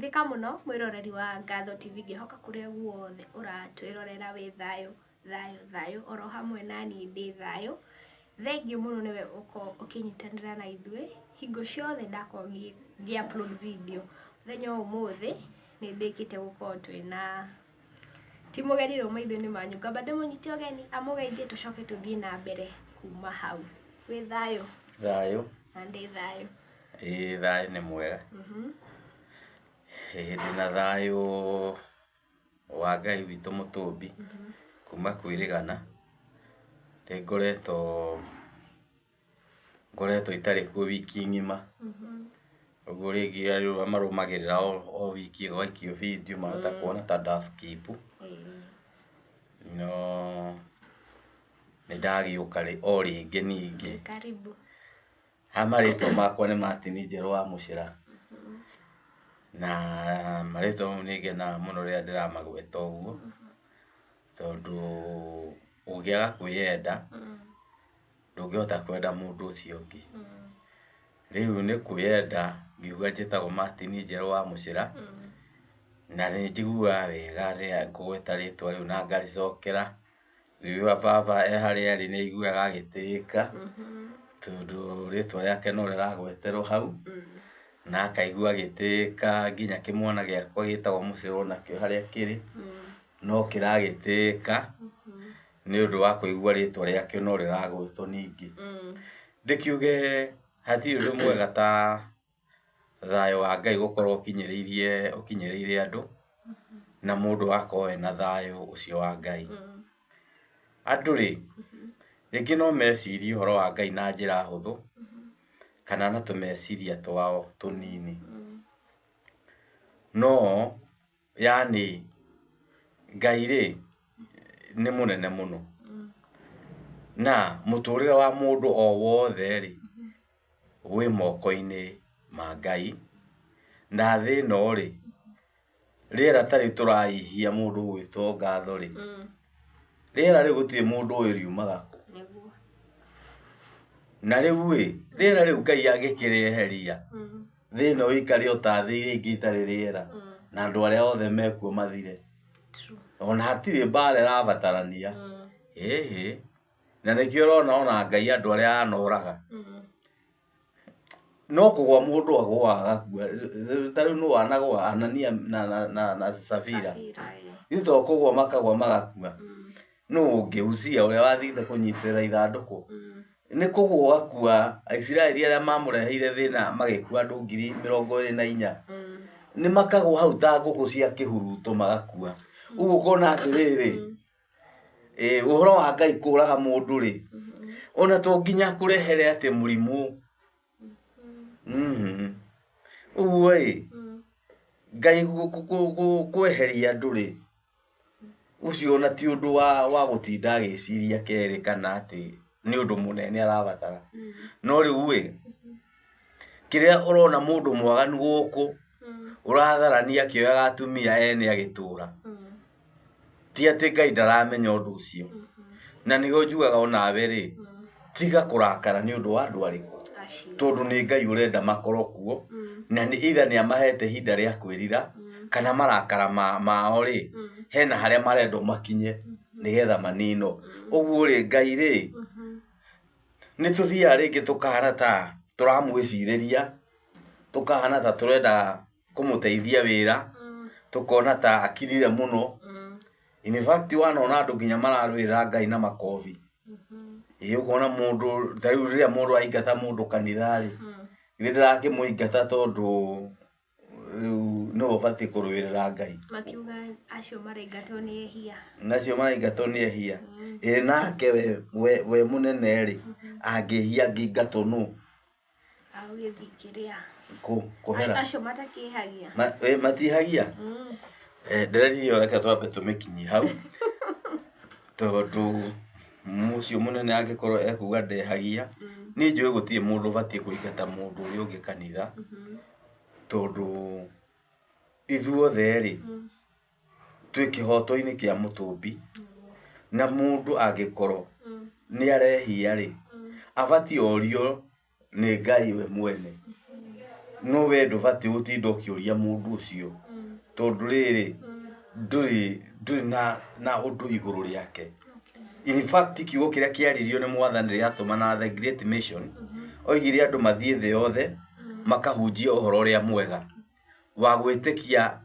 Thika mũno mwĩroreri wa Ngatho TV, ngĩhoka kũrĩa guothe ũratwĩrorera wĩ thayũ thayũ thayũ, oro hamwe naniĩ ndĩ thayũ. Thengiũ mũno nĩwe ũkorwo ũkĩnyitanĩra na ithuĩ hingo ciothe ndakorwo ngĩ upload video. Mũthenya wa ũmũthĩ nĩ ndĩkĩte gũkorwo twĩna ti mũgeni rĩu maitho-inĩ manyu, ngamba ndĩmũnyite ũgeni amũgeithie tũcoke tũthiĩ na mbere kuma hau. Wĩ thayũ? Thayũ. Na ndĩ thayũ. Ĩĩ thayũ nĩ mwega. Ĩĩ ndĩna thayũ wa Ngai witũ mũtũmbi kuma kwĩrĩgana. Nĩ ngoretwo ngoretwo itarĩ kuo wiki ng'ima. Ũguo rĩngĩ arĩa marũmagĩrĩra o wiki ĩgaikio video mahota kuona ta nda skip. No nĩ ndagĩũka o rĩngĩ ningĩ. Karibu. Ha marĩtwa makwa nĩ Martin Njerũ wa Mũcĩra. Na marĩtwa mau nĩ ngenaga mũno rĩrĩa ndĩramagweta ũguo, tondũ ũngĩaga kwĩyenda, ndũngĩhota kwenda mũndũ ũcio ũngĩ. Rĩu nĩ kwĩyenda ngiuga njĩtagwo Martin Njerũ wa Mũcĩra, na nĩ njiguaga wega rĩrĩa ngũgweta rĩtwa rĩu na ngarĩcokera. Rĩrĩa baba e harĩa arĩ nĩ aiguaga agĩtĩĩka, tondũ rĩtwa rĩake no rĩragweterwo hau, na akaigua agĩtĩĩka nginya kĩmwana gĩakwa gĩtagwo Mũcĩra onakĩo harĩa kĩrĩ, no kĩragĩtĩĩka, nĩ ũndũ wa kũigua rĩtwa rĩakĩo no rĩragwetwo ningĩ. Ndĩkiuge hatirĩ ũndũ mwega ta thayũ wa Ngai gũkorwo ũkinyĩrĩirie ũkinyĩrĩire andũ, na mũndũ agakorwo ena thayũ ũcio wa Ngai. Andũ rĩ, rĩngĩ no mecirie ũhoro wa Ngai na njĩra hũthũ, kana na tũmeciria twao tũnini. No yaani Ngai rĩ, nĩ mũnene mũno. Na mũtũrĩre wa mũndũ o wothe rĩ, wĩ moko-inĩ ma Ngai. Na thĩ ĩno rĩ, rĩera ta rĩu tũrahihia mũndũ ũgwĩtwo Ngatho rĩ, rĩera rĩu gũtirĩ mũndũ ũĩ riumaga kũ. Na rĩu ĩ, rĩera rĩu Ngai angĩkĩrĩeheria, thĩ ĩno ĩikare o ta thĩ iria ingĩ itarĩ rĩera, na andũ arĩa othe mekuo mathire. Ona hatirĩ mbara ĩrabatarania. Ĩhĩ. Na nĩkĩo ũrona ona Ngai andũ arĩa anoraga. No kũgwa mũndũ agũaga agakua. Ta rĩu nũ wanagũa? Anania na Safira. Ithuĩ to kũgwa makagwa magakua. Nũ ũngĩ? Uzia ũrĩa wathiĩte kũnyitĩrĩra ithandũkũ. Nĩ kũgwa agakua. Aisiraeli arĩa mamũreheire thĩna magĩkua andũ 24,000. Nĩ makagwa hau ta ngũkũ cia kĩhuruto magakua. Ũguo ũkona atĩrĩrĩ, ũhoro wa Ngai kũraga mũndũ rĩ, ona to nginya akũrehere atĩ mũrimũ. Ũguo ĩ, Ngai kweheria andũ rĩ, ũcio ona ti ũndũ wa gũtinda agĩciria kerĩ kana atĩ nĩ ũndũ mũnene arabatara. No rĩu ĩ, kĩrĩa ũrona mũndũ mwaganu gũkũ, ũratharania akĩoyaga atumia ene agĩtũra. Ti atĩ Ngai ndaramenya ũndũ ũcio. Na nĩho njugaga onawe rĩ, tiga kũrakara nĩ ũndũ wa andũ arĩkũ. Tondũ nĩ Ngai ũrenda makorwo kuo, na nĩ either nĩ amahete ihinda rĩa kwĩrira, kana marakara mao rĩ, hena harĩa marendwo makinye nĩgetha maninwo. Ũguo rĩ, Ngai rĩ, nĩ tũthiaga rĩngĩ tũkahana ta tũramwĩcirĩria, tũkahana ta tũrenda kũmũteithia wĩra, tũkona ta akirire mũno. In fact wanona andũ nginya mararũĩrĩra Ngai na makobi. Ĩ ũkona mũndũ, ta rĩu rĩrĩa mũndũ aingata mũndũ kanitha rĩ, githĩ ndarakĩmũingata tondũ rĩu nĩwe ũbatiĩ kũrũĩrĩra Ngai. Makiuga acio maraingatwo nĩ ehia. Na acio maraingatwo nĩ ehia. Ĩ nake we mũnene rĩ, angĩhia angĩingatwo nũ? Agũgĩthiĩ kĩrĩa. Kũ? Kũhera? Acio matakĩhagia. Matihagia? Ndereri ĩyo reke twambe tũmĩkinyie hau. Tondũ ũcio mũnene angĩkorwo ekuga ndehagia, niĩ njũĩ gũtirĩ mũndũ ũbatiĩ kũingata mũndũ ũrĩa ũngĩ kanitha, tondũ ithuothe rĩ, twĩ kĩhoto-inĩ kĩa mũtũmbi, na mũndũ angĩkorwo nĩ arehia rĩ, abatiĩ orio nĩ Ngai we mwene. No we ndũbatiĩ gũtinda ũkĩũria mũndũ ũcio, tondũ rĩrĩ, ndũrĩ na ũndũ igũrũ rĩake. In fact, kiugo kĩrĩa kĩaririo nĩ mwathani rĩrĩa atũmana the Great Mission, oigire andũ mathiĩ thĩ yothe makahunjie ũhoro ũrĩa mwega wa gwĩtĩkia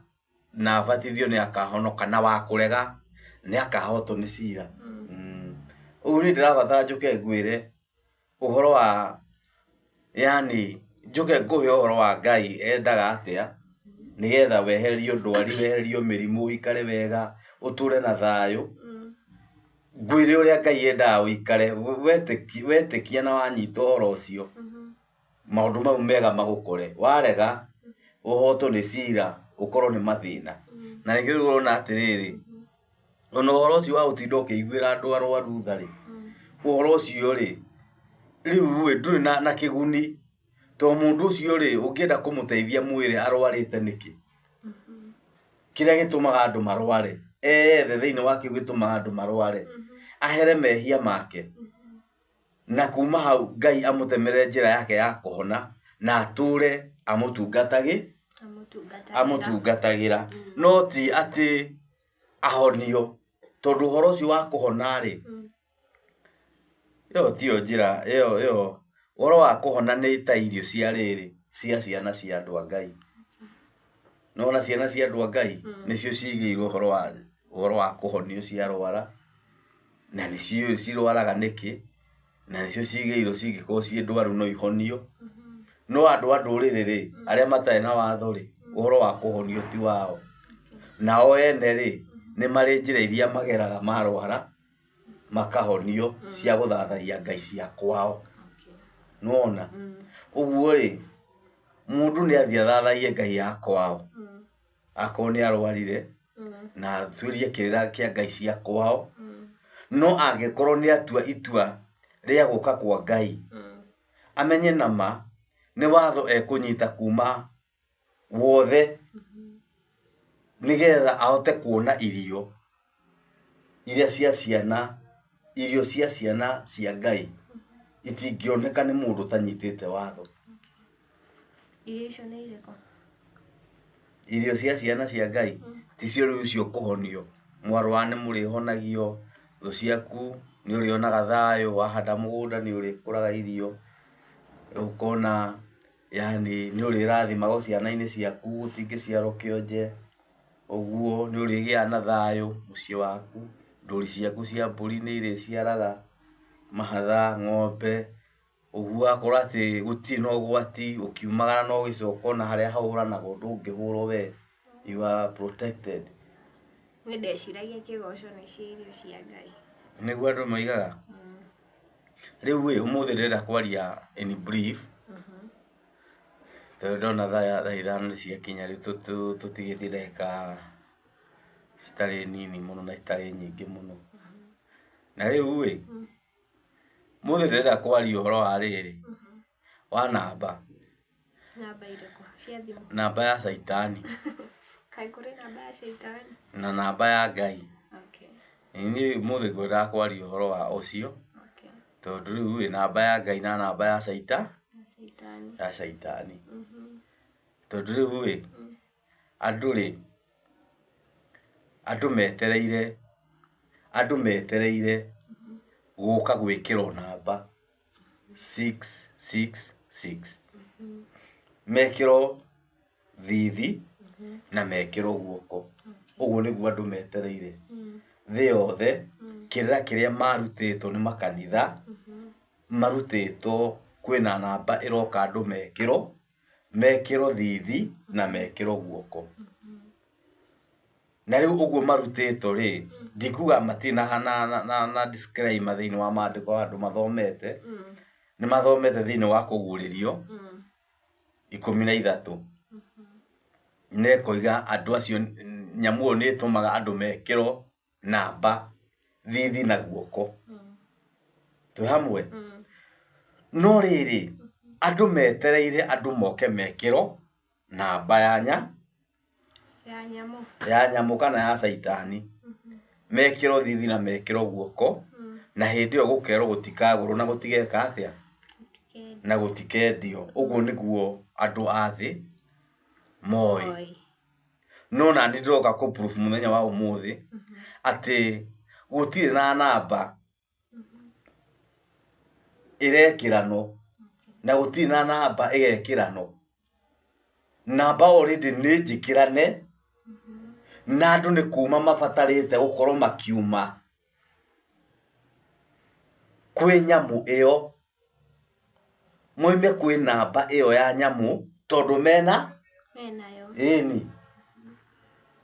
na abatithio nĩ akahonoka, na wa kũrega nĩ akahotwo nĩ cira. Ũguo niĩ ndĩrabatara njũke ngwĩre ũhoro wa, yani njũke ngũhe ũhoro wa Ngai endaga atĩa, nĩgetha wehererio ndwari, wehererio mĩrimũ, ũikare wega, ũtũre na thayũ. Ngwĩre ũrĩa Ngai endaga ũikare, wetĩkia na wanyita ũhoro ũcio, maũndũ mau mega magũkore. Warega ũhotwo nĩ cira, ũkorwo nĩ mathĩna. Na nĩkĩo rĩu ũrona atĩrĩrĩ, ona ũhoro ũcio wa gũtinda ũkĩiguĩra andũ arwaru tha rĩ, ũhoro ũcio rĩ, rĩu rĩ, ndũrĩ na kĩguni, tondũ mũndũ ũcio rĩ, ũngĩenda kũmũteithia mwĩre arwarĩte nĩkĩ? Kĩrĩa gĩtũmaga andũ marware, ethe thĩinĩ wa kĩu gĩtũmaga andũ marware, ahere mehia make, na kuma hau Ngai amũtemere njĩra yake ya kũhona, na atũre amũtungatagĩra. No ti atĩ ahonio, tondũ ũhoro ũcio wa kũhona rĩ, ĩyo tiyo njĩra, ĩyo ũhoro wa kũhona nĩ ta irio cia rĩrĩ, cia ciana cia andũ a Ngai. Nĩwona ciana cia andũ a Ngai nĩcio cigĩirwo ũhoro wa kũhonio ciarwara, na nĩciũĩ cirwaraga nĩkĩ, na nĩcio cigĩirwo cingĩkorwo ciĩ ndwaru no ihonio. No andũ a ndũrĩrĩ rĩ, arĩa matarĩ na watho rĩ, ũhoro wa kũhonio ti wao. Nao ene rĩ, nĩ marĩ njĩra iria mageraga marwara, makahonio cia gũthathaiya Ngai cia kwao. Nĩwona? Ũguo rĩ, mũndũ nĩ athiĩ athathaiye Ngai ya kwao, akorwo nĩ arwarire, na atuĩrie kĩrĩra kĩa Ngai cia kwao. No angĩkorwo nĩ atua itua rĩa gũka kwa Ngai, amenye nama nĩ watho ekũnyita kuma wothe, nĩgetha ahote kuona irio iria cia ciana, irio cia ciana cia Ngai itingĩoneka nĩ mũndũ ũtanyitĩte watho. Irio icio nĩ irĩkũ? Irio cia ciana cia Ngai ticio rĩu icio kũhonio. Mwarwara nĩ mũrĩhonagio, thũ ciaku nĩ ũrĩonaga thayũ, wahanda mũgũnda nĩ ũrĩkũraga irio, ũkona yani nĩ ũrĩrathimagwo ciana-inĩ ciaku, gũtingĩciarwo kĩonje, ũguo nĩ ũrĩgĩaga na thayũ mũciĩ waku, ndũri ciaku cia mbũri nĩ irĩciaraga mahatha, ng'ombe, ũguo ũgakora atĩ gũtirĩ na ũgwati, ũkiumagara na ũgĩcoka ona harĩa hahũranagwo ndũngĩhũrwo we, you are protected. Niĩ ndeciragia kĩgoco nĩcio irio cia Ngai. Nĩguo andũ moigaga. Rĩu ĩ, ũmũthĩ ndĩrenda kwaria in brief, tondũ ndona thaa 5 nĩ ciakinya, rĩu tũtigĩtie ndagĩka citarĩ nini mũno na citarĩ nyingĩ mũno. Na rĩu ĩ, ũmũthĩ ndĩrenda kwaria ũhoro wa rĩrĩ, wa namba. Namba irĩkũ cia thimũ? Namba ya caitani. Kaĩ kũrĩ namba ya caitani? Na namba ya Ngai. Niĩ ũmũthĩ ngwendaga kwaria ũhoro wa ũcio, tondũ rĩu ĩ, namba ya Ngai na namba ya Ya caitani. Tondũ rĩu ĩ, andũ rĩ, andũ metereire, andũ metereire gũka gwĩkĩrwo namba 666. Mekĩrwo thithi na mekĩrwo guoko. Ũguo nĩguo andũ metereire. Thĩ yothe, kĩrĩra kĩrĩa marutĩtwo nĩ makanitha, marutĩtwo kwĩna namba ĩroka andũ mekĩrwo, mekĩrwo thithi na mekĩrwo guoko. Na rĩu ũguo marutĩtwo rĩ, ndikuga matirĩ na disclaimer thĩinĩ wa maandĩko andũ mathomete, nĩ mathomete thĩinĩ wa kũguũrĩrio 13. Na ĩkoiga andũ acio, nyamũ ĩyo nĩ ĩtũmaga andũ mekĩrwo namba thithi na guoko. Twĩ hamwe? No rĩrĩ, andũ metereire andũ moke mekĩrwo namba ya Ya nyamũ. Ya nyamũ kana ya caitani. Mekĩrwo thithi na mekĩrwo guoko, na hĩndĩ ĩyo gũkerwo gũtikagũrwo na gũtigeka atĩa? Na gũtikendio. Ũguo nĩguo andũ a thĩ moĩ. Oi. No nani ndĩroka kũ proof mũthenya wa ũmũthĩ atĩ gũtirĩ na namba ĩrekĩranwo na gũtirĩ na namba ĩgekĩranwo. Namba already nĩ njĩkĩrane na andũ nĩ kuma mabatarĩte gũkorwo makiuma kwĩ nyamũ ĩyo, moime kwĩ namba ĩyo ya nyamũ tondũ mena Menayo. Ĩni.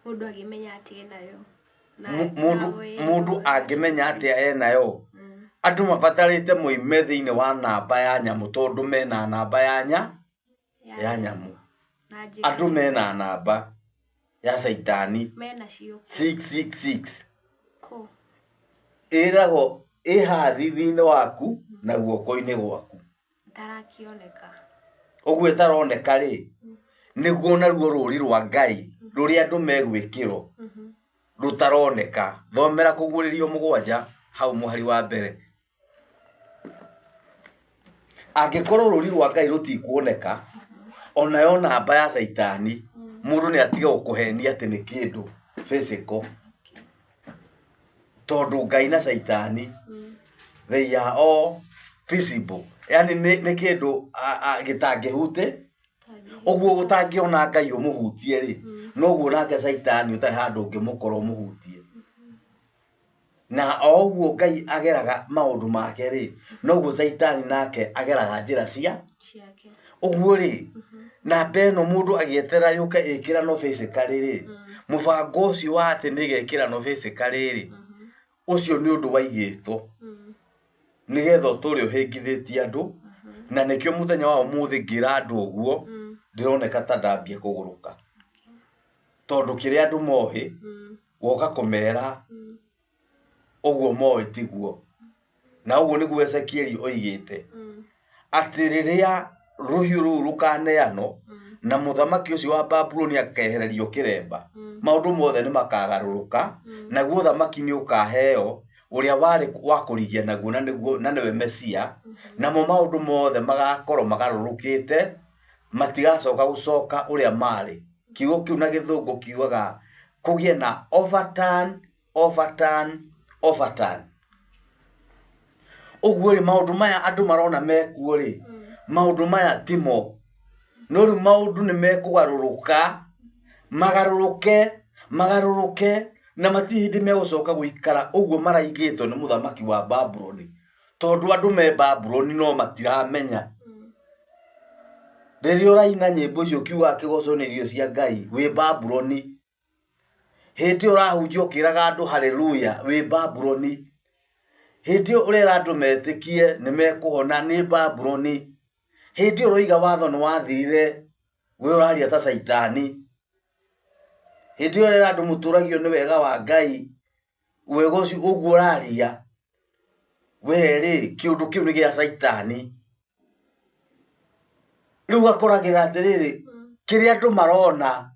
Mũndũ angĩmenya atĩ enayo. Mũndũ mũndũ angĩmenya atĩa enayo? Andũ mabatarĩte moime thĩinĩ wa namba ya nyamũ tondũ mena namba ya ya nyamũ. Andũ mena namba ya caitani Menacio. 666. Kũ? Ĩragwo ĩ haha thithi-inĩ waku na guoko-inĩ gwaku. Itarakĩoneka. Ũguo ĩtaroneka rĩ, nĩguo naruo rũri rwa Ngai rũrĩa andũ megwĩkĩrwo rũtaroneka. Thomera Kũguũrĩrio 7 hau mũhari wa mbere. Angĩkorwo rũri rwa Ngai rũtikuoneka, onayo namba ya caitani, mũndũ nĩ atige gũkũhenia atĩ nĩ kĩndũ physical. Tondũ Ngai na caitani they are all visible. Yani nĩ kĩndũ gĩtangĩhutĩ. Ũguo ũtangĩona Ngai ũmũhutie rĩ, noguo nake caitani ũtarĩ handũ ũngĩmũkora ũmũhutie. Na o ũguo Ngai ageraga maũndũ make rĩ, noguo caitani nake ageraga njĩra cia ciake. Ũguo rĩ, namba ĩno mũndũ agĩeterera yũke ĩkĩranwo physically rĩ, mũbango ũcio wa atĩ nĩ ĩgekĩranwo physically rĩ, ũcio nĩ ũndũ waigĩtwo nĩgetha ũtũre ũhĩngithĩtie andũ, na nĩkĩo mũthenya wa ũmũthĩ ngĩra andũ ũguo ndĩroneka ta ndambia kũgũrũka, tondũ kĩrĩa andũ moĩ woka kũmera ũguo moĩ tiguo. Na ũguo nĩguo Ezekieli oigĩte atĩ rĩrĩa rũhiũ rũu rũkaneanwo na mũthamaki ũcio wa Babuloni akehererio kĩremba, maũndũ mothe nĩ makagarũrũka, naguo ũthamaki nĩ ũkaheo ũrĩa warĩ wa kũrigia naguo, na nĩguo na nĩwe Mesia, namo maũndũ mothe magakorwo magarũrũkĩte, matigacoka gũcoka ũrĩa marĩ. Kiugo kĩu na gĩthũngũ kiugaga kũgĩe na overturn, overturn, overturn. Ũguo rĩ, maũndũ maya andũ marona mekuo rĩ, maũndũ maya timo. No rĩu maũndũ nĩ mekũgarũrũka, magarũrũke, magarũrũke, na matirĩ hĩndĩ megũcoka gũikara ũguo maraigĩtwo nĩ mũthamaki wa Babuloni. Tondũ andũ me Babuloni no matiramenya. Rĩrĩa ũraina nyĩmbo icio ũkiugaga kĩgoco nĩ irio cia Ngai, wĩ Babuloni. Hĩndĩ ĩyo ũrahunjia ũkĩraga andũ haleluya, wĩ Babuloni. Hĩndĩ ĩyo ũrera andũ metĩkie nĩ mekũhona, nĩ Babuloni. Hĩndĩ ĩyo ũroiga watho nĩ wathirire, we ũraria ta caitani. Hĩndĩ ĩyo ũrera andũ mũtũragio nĩ wega wa Ngai, wega ũcio ũguo ũraria, we rĩ, kĩũndũ kĩu nĩ gĩa caitani. Rĩu ũgakoragĩra atĩrĩrĩ, kĩrĩa andũ marona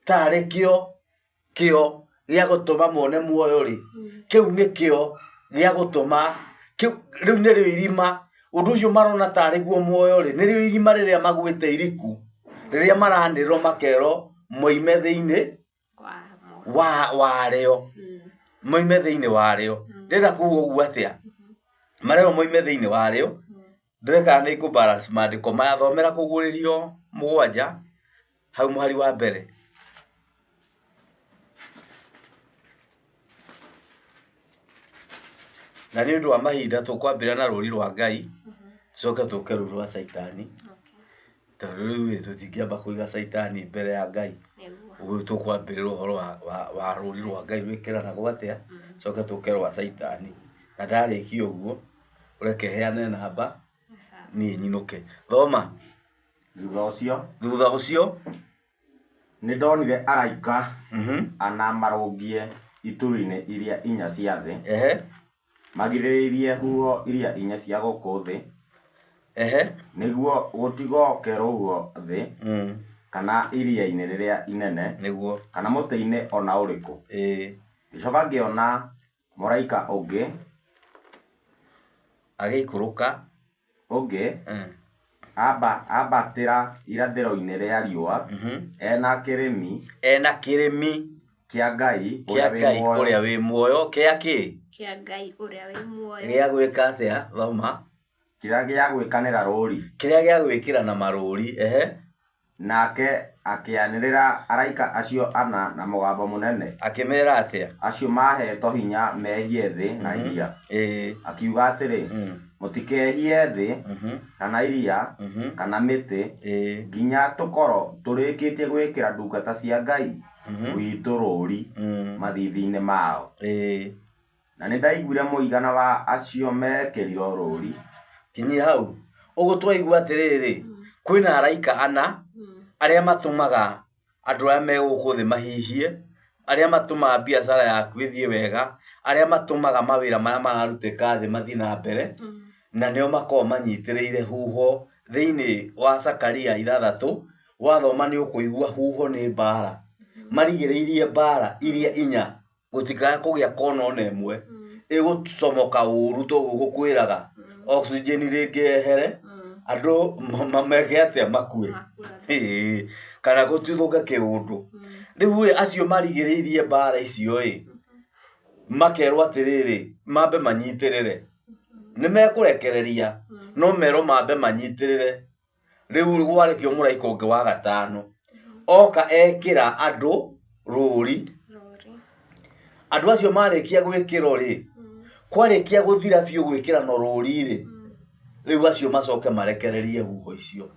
tarĩ kĩo kĩo gĩa gũtũma mone muoyo rĩ, kĩu nĩkĩo gĩa gũtũma kĩu rĩu nĩrĩo irima. Ũndũ ũcio marona tarĩ guo muoyo rĩ, nĩrĩo irima rĩrĩa magwĩte iriku, rĩrĩa maranĩrĩrwo makerwo moime thĩinĩ warĩo, moime thĩinĩ warĩo. Ndĩrenda kuga ũguo atĩa? Marerwo moime thĩinĩ warĩo. Ndĩreka nĩ ngũ balance maandĩko maya. Thomera Kũguũrĩrio 7 hau mũhari wa mbere. Na nĩ ũndũ wa mahinda tũkwambĩrĩria na rũri rwa Ngai, tũcoke tũke rũri rwa caitani. Tondũ rĩu ĩ, tũtingĩamba kũiga caitani mbere ya Ngai. Ũguo tũkwambĩrĩra ũhoro wa rũri rwa Ngai rwĩkĩranagwo atĩa, tũcoke tũke rwa caitani. Na ndarĩkia ũguo, ũreke heane namba, niĩ nyinũke. Thoma. Thutha ũcio. Thutha ũcio. Nĩ ndonire araika ana marũngiĩ ituri-inĩ iria inya cia thĩ, magirĩrĩirie huho iria inya cia gũkũ thĩ, nĩguo gũtigoke rũhuho thĩ, kana iria-inĩ rĩrĩa inene, kana mũtĩ-inĩ o na ũrĩkũ. Ngĩcoka ngĩona mũraika ũngĩ Agĩikũrũka ũngĩ Ambatĩra irathĩro-inĩ rĩa riũa ena kĩrĩmi Ena kĩrĩmi kĩa Ngai kĩa ũrĩa wĩ Ngai muoyo. Ũrĩa wĩ muoyo kĩa kĩ? Kĩa Ngai ũrĩa wĩ muoyo. Gĩa gwĩka atĩa? Thoma. Kĩrĩa gĩa gwĩkanĩra rũũri. Kĩrĩa gĩa gwĩkĩra na marũũri. Ehe. Nake akĩanĩrĩra araika acio ana na mũgambo mũnene, Akĩmera atĩa? Acio maheetwo hinya mehie thĩ na iria, akiuga atĩrĩ, "Mũtikehie thĩ, kana iria, kana mĩtĩ, nginya tũkorwo tũrĩkĩtie gwĩkĩra ndungata cia Ngai witũ rũũri mathiithi-inĩ mao." Na nĩndaiguire mũigana wa acio meekĩrirwo rũũri. Kinyia hau. Ũguo tũraigua atĩrĩrĩ, kwĩna araika ana arĩa matũmaga andũ arĩa me gũkũ thĩ mahihie, arĩa matũmaga biacara yaku ĩthiĩ wega, arĩa matũmaga mawĩra marĩa mararutĩka thĩ mathiĩ na mbere, na nĩo makoragwo manyitĩrĩire huho thĩinĩ wa Zakaria 6. Wathoma nĩ ũkũigua huho nĩ mbara. Marigĩrĩirie mbara iria inya, gũtikae kũgĩa kona ona ĩmwe ĩgũcomoka ũru toguo gũkwĩraga oxygen rĩngĩ yehere, andũ meke atĩa? Makue. Ĩĩ, kana gũtuthũke kĩũndũ. Rĩu ĩ, acio marigĩrĩirie mbara icio ĩ, makerwo atĩrĩrĩ, mambe manyitĩrĩre. Nĩ mekũrekereria, no merwo mambe manyitĩrĩre. Rĩu gwarekio mũraika ũngĩ wa gatano oka ekĩra andũ rũũri. Rũũri. Andũ acio marĩkia gwĩkĩrwo rĩ, kwarĩkia gũthira biũ gwĩkĩrano rũũri rĩ, rĩu acio macoke marekererie huho icio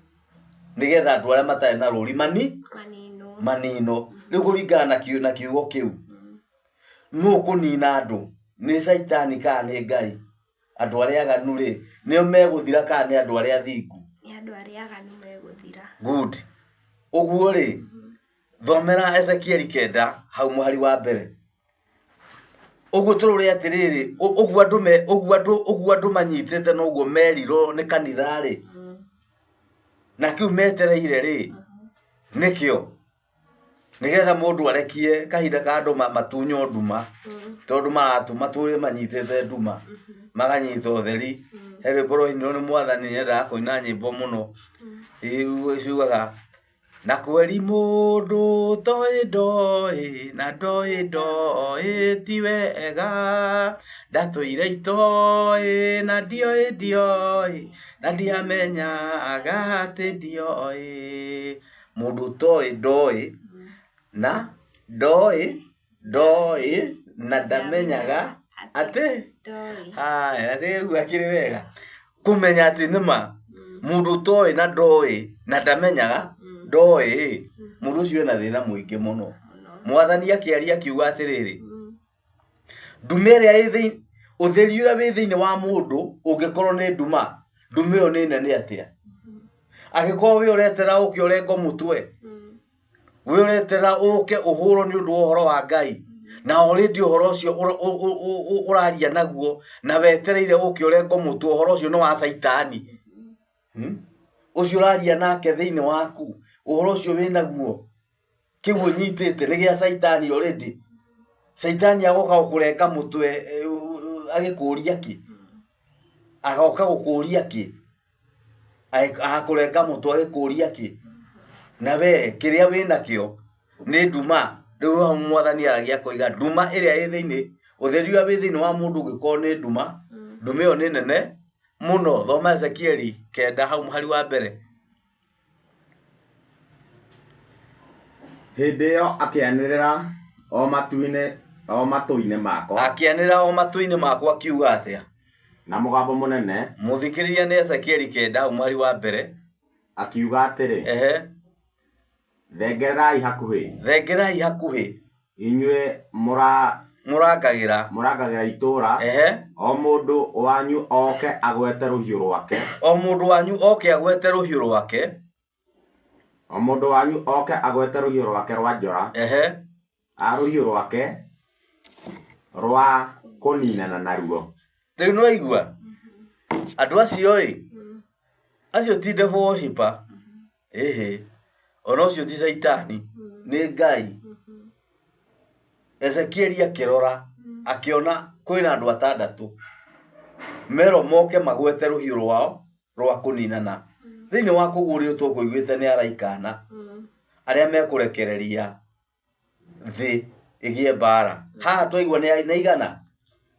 nĩgetha andũ arĩa matarĩ na rũũri mani Manino. Manino. Rĩu kũringana na kiugo kĩu, nũ ũkũnina andũ? Nĩ Caitani kana nĩ Ngai? Andũ arĩa aganu rĩ, nĩo megũthira kana nĩ andũ arĩa athingu? Nĩ andũ arĩa aganu megũthira. Good. Ũguo rĩ, thomera Ezekieli 9 hau mũhari wa mbere. Ũguo tũrore atĩrĩrĩ, ũguo andũ me ũguo andũ ũguo andũ manyitĩte noguo merirwo nĩ kanitha rĩ, na kĩu metereire rĩ, nĩkĩo nĩgetha mũndũ arekie kahinda ka andũ matunywo nduma, tondũ matũre manyitĩte nduma, maganyita ũtheri. He rwĩmbo rwainirwo nĩ mwathani, nyendaga kũina nyĩmbo mũno. Ciugaga na kweri mũndũ toĩ ndoĩ na ndoĩ ndoĩ ti wega, ndatũire itoĩ na ndioĩ ndioĩ na ndiamenyaga atĩ ndioĩ. Mũndũ ũtoĩ ndoĩ na ndoĩ ndoĩ na ndamenyaga atĩ Ndoĩ. Haya, rĩu akĩrĩ wega kũmenya atĩ nĩma mũndũ ũtoĩ na ndoĩ na ndamenyaga ndoĩ, mũndũ ũcio ena thĩna mũingĩ mũno. Mũno. Mwathani akĩaria akiuga atĩrĩrĩ, nduma ĩrĩa ĩ thĩinĩ, ũtheri ũrĩa wĩ thĩinĩ wa mũndũ ũngĩkorwo nĩ nduma, nduma ĩyo nĩ nene atĩa? Angĩkorwo wĩ ũretera ũke ũrengo mũtwe, wĩ ũretera ũke ũhũrwo nĩ ũndũ wa ũhoro wa Ngai, na already ũhoro ũcio ũraria naguo na wetereire ũke ũrengo mũtwe, ũhoro ũcio nĩ wa Caitani. Ũcio ũraria nake thĩinĩ waku, ũhoro ũcio wĩnaguo, kĩu ũnyitĩte nĩ gĩa Caitani already. Caitani agoka gũkũrenga mũtwe agĩkũria kĩ? Agoka gũkũria kĩ? Agakũrenga mũtwe agĩkũria kĩ? Na we kĩrĩa wĩnakĩo nĩ nduma. Rĩu hau mwathani aragia akoiga nduma ĩrĩa ĩ thĩinĩ, ũtheri ũrĩa wĩ thĩinĩ wa mũndũ ũngĩkorwo nĩ nduma, nduma ĩyo nĩ nene mũno. Thoma Ezekieli 9 hau mũhari wa mbere. Hĩndĩ ĩyo akĩanĩrĩra o matũ-inĩ makwa. Akĩanĩrĩra o matũ-inĩ makwa akiuga atĩa? Na mũgambo mũnene. Mũthikĩrĩria nĩ Ezekieli 9 hau mũhari wa mbere. Akiuga atĩrĩ, Ehe. Thengererai hakuhĩ. Thengererai hakuhĩ. Inyuĩ Mũrangagĩra. Mũrangagĩra itũũra. Ehe. O mũndũ wanyu oke agwete rũhiũ rwake. O mũndũ wanyu oke agwete rũhiũ rwake. O mũndũ wanyu oke agwete rũhiũ rwake rwa njora. Ehe. A rũhiũ rwake rwa kũninana naruo. Rĩu nĩ waigua andũ acio ĩ, acio ti devil worshipper, ĩhĩ, ona ũcio ti Caitani, nĩ Ngai. Ezekieli akĩrora akĩona kwĩna andũ atandatũ merwo moke magwete rũhiũ rwao rwa kũninana. Thĩinĩ wa kũguũrĩrio tũkũiguĩte nĩ araika ana arĩa mekũrekereria thĩ ĩgĩe mbara. Haha twaigua nĩ igana?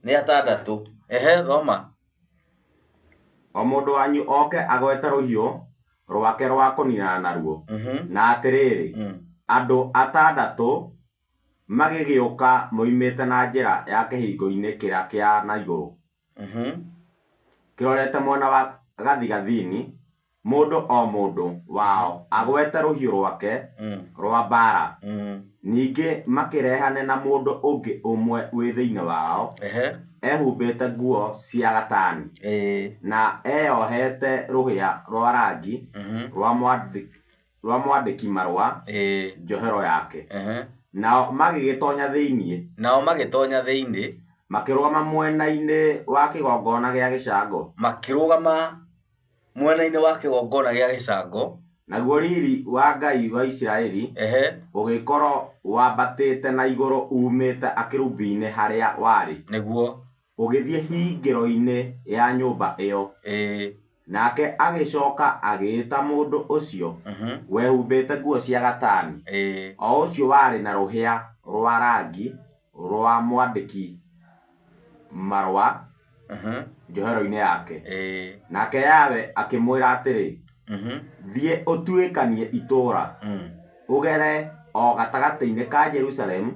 Nĩ atandatũ. Ehe, thoma. O mũndũ wanyu oke agwete rũhiũ rwake rwa kũninana naruo. Na atĩrĩrĩ, andũ atandatũ magĩgĩũka moimĩte na njĩra ya kĩhingo-inĩ kĩrĩa kĩa na igũrũ, kĩrorete mwena wa gathigathini, mũndũ o mũndũ wao agwete rũhiũ rwake rwa mbaara. Ningĩ makĩrehane na mũndũ ũngĩ ũmwe wĩ thĩinĩ wao, ehumbĩte nguo cia gatani, na eyohete rũhĩa rwa rangi rwa mwandĩki marũa njohero yake. Nao magĩgĩtonya thĩinĩ. Nao magĩtonya thĩinĩ. Makĩrũgama mwena-inĩ wa kĩgongona gĩa gĩcango. Makĩrũgama mwena-inĩ wa kĩgongona gĩa gĩcango. Naguo riri wa Ngai wa Isiraeli ũgĩkorwo wambatĩte na igũrũ uumĩte akerubi-inĩ harĩa warĩ. Nĩguo. Ũgĩthiĩ hingĩro-inĩ ya nyũmba ĩyo. Nake agĩcoka agĩĩta mũndũ ũcio wehumbĩte nguo cia gatani, o ũcio warĩ na rũhĩa rwa rangi rwa mwandĩki marũa njohero-inĩ yake. Nake Yahweh akĩmwĩra atĩrĩ, Thiĩ ũtuĩkanie itũũra, ũgere o gatagatĩ-inĩ ka Jerusalemu,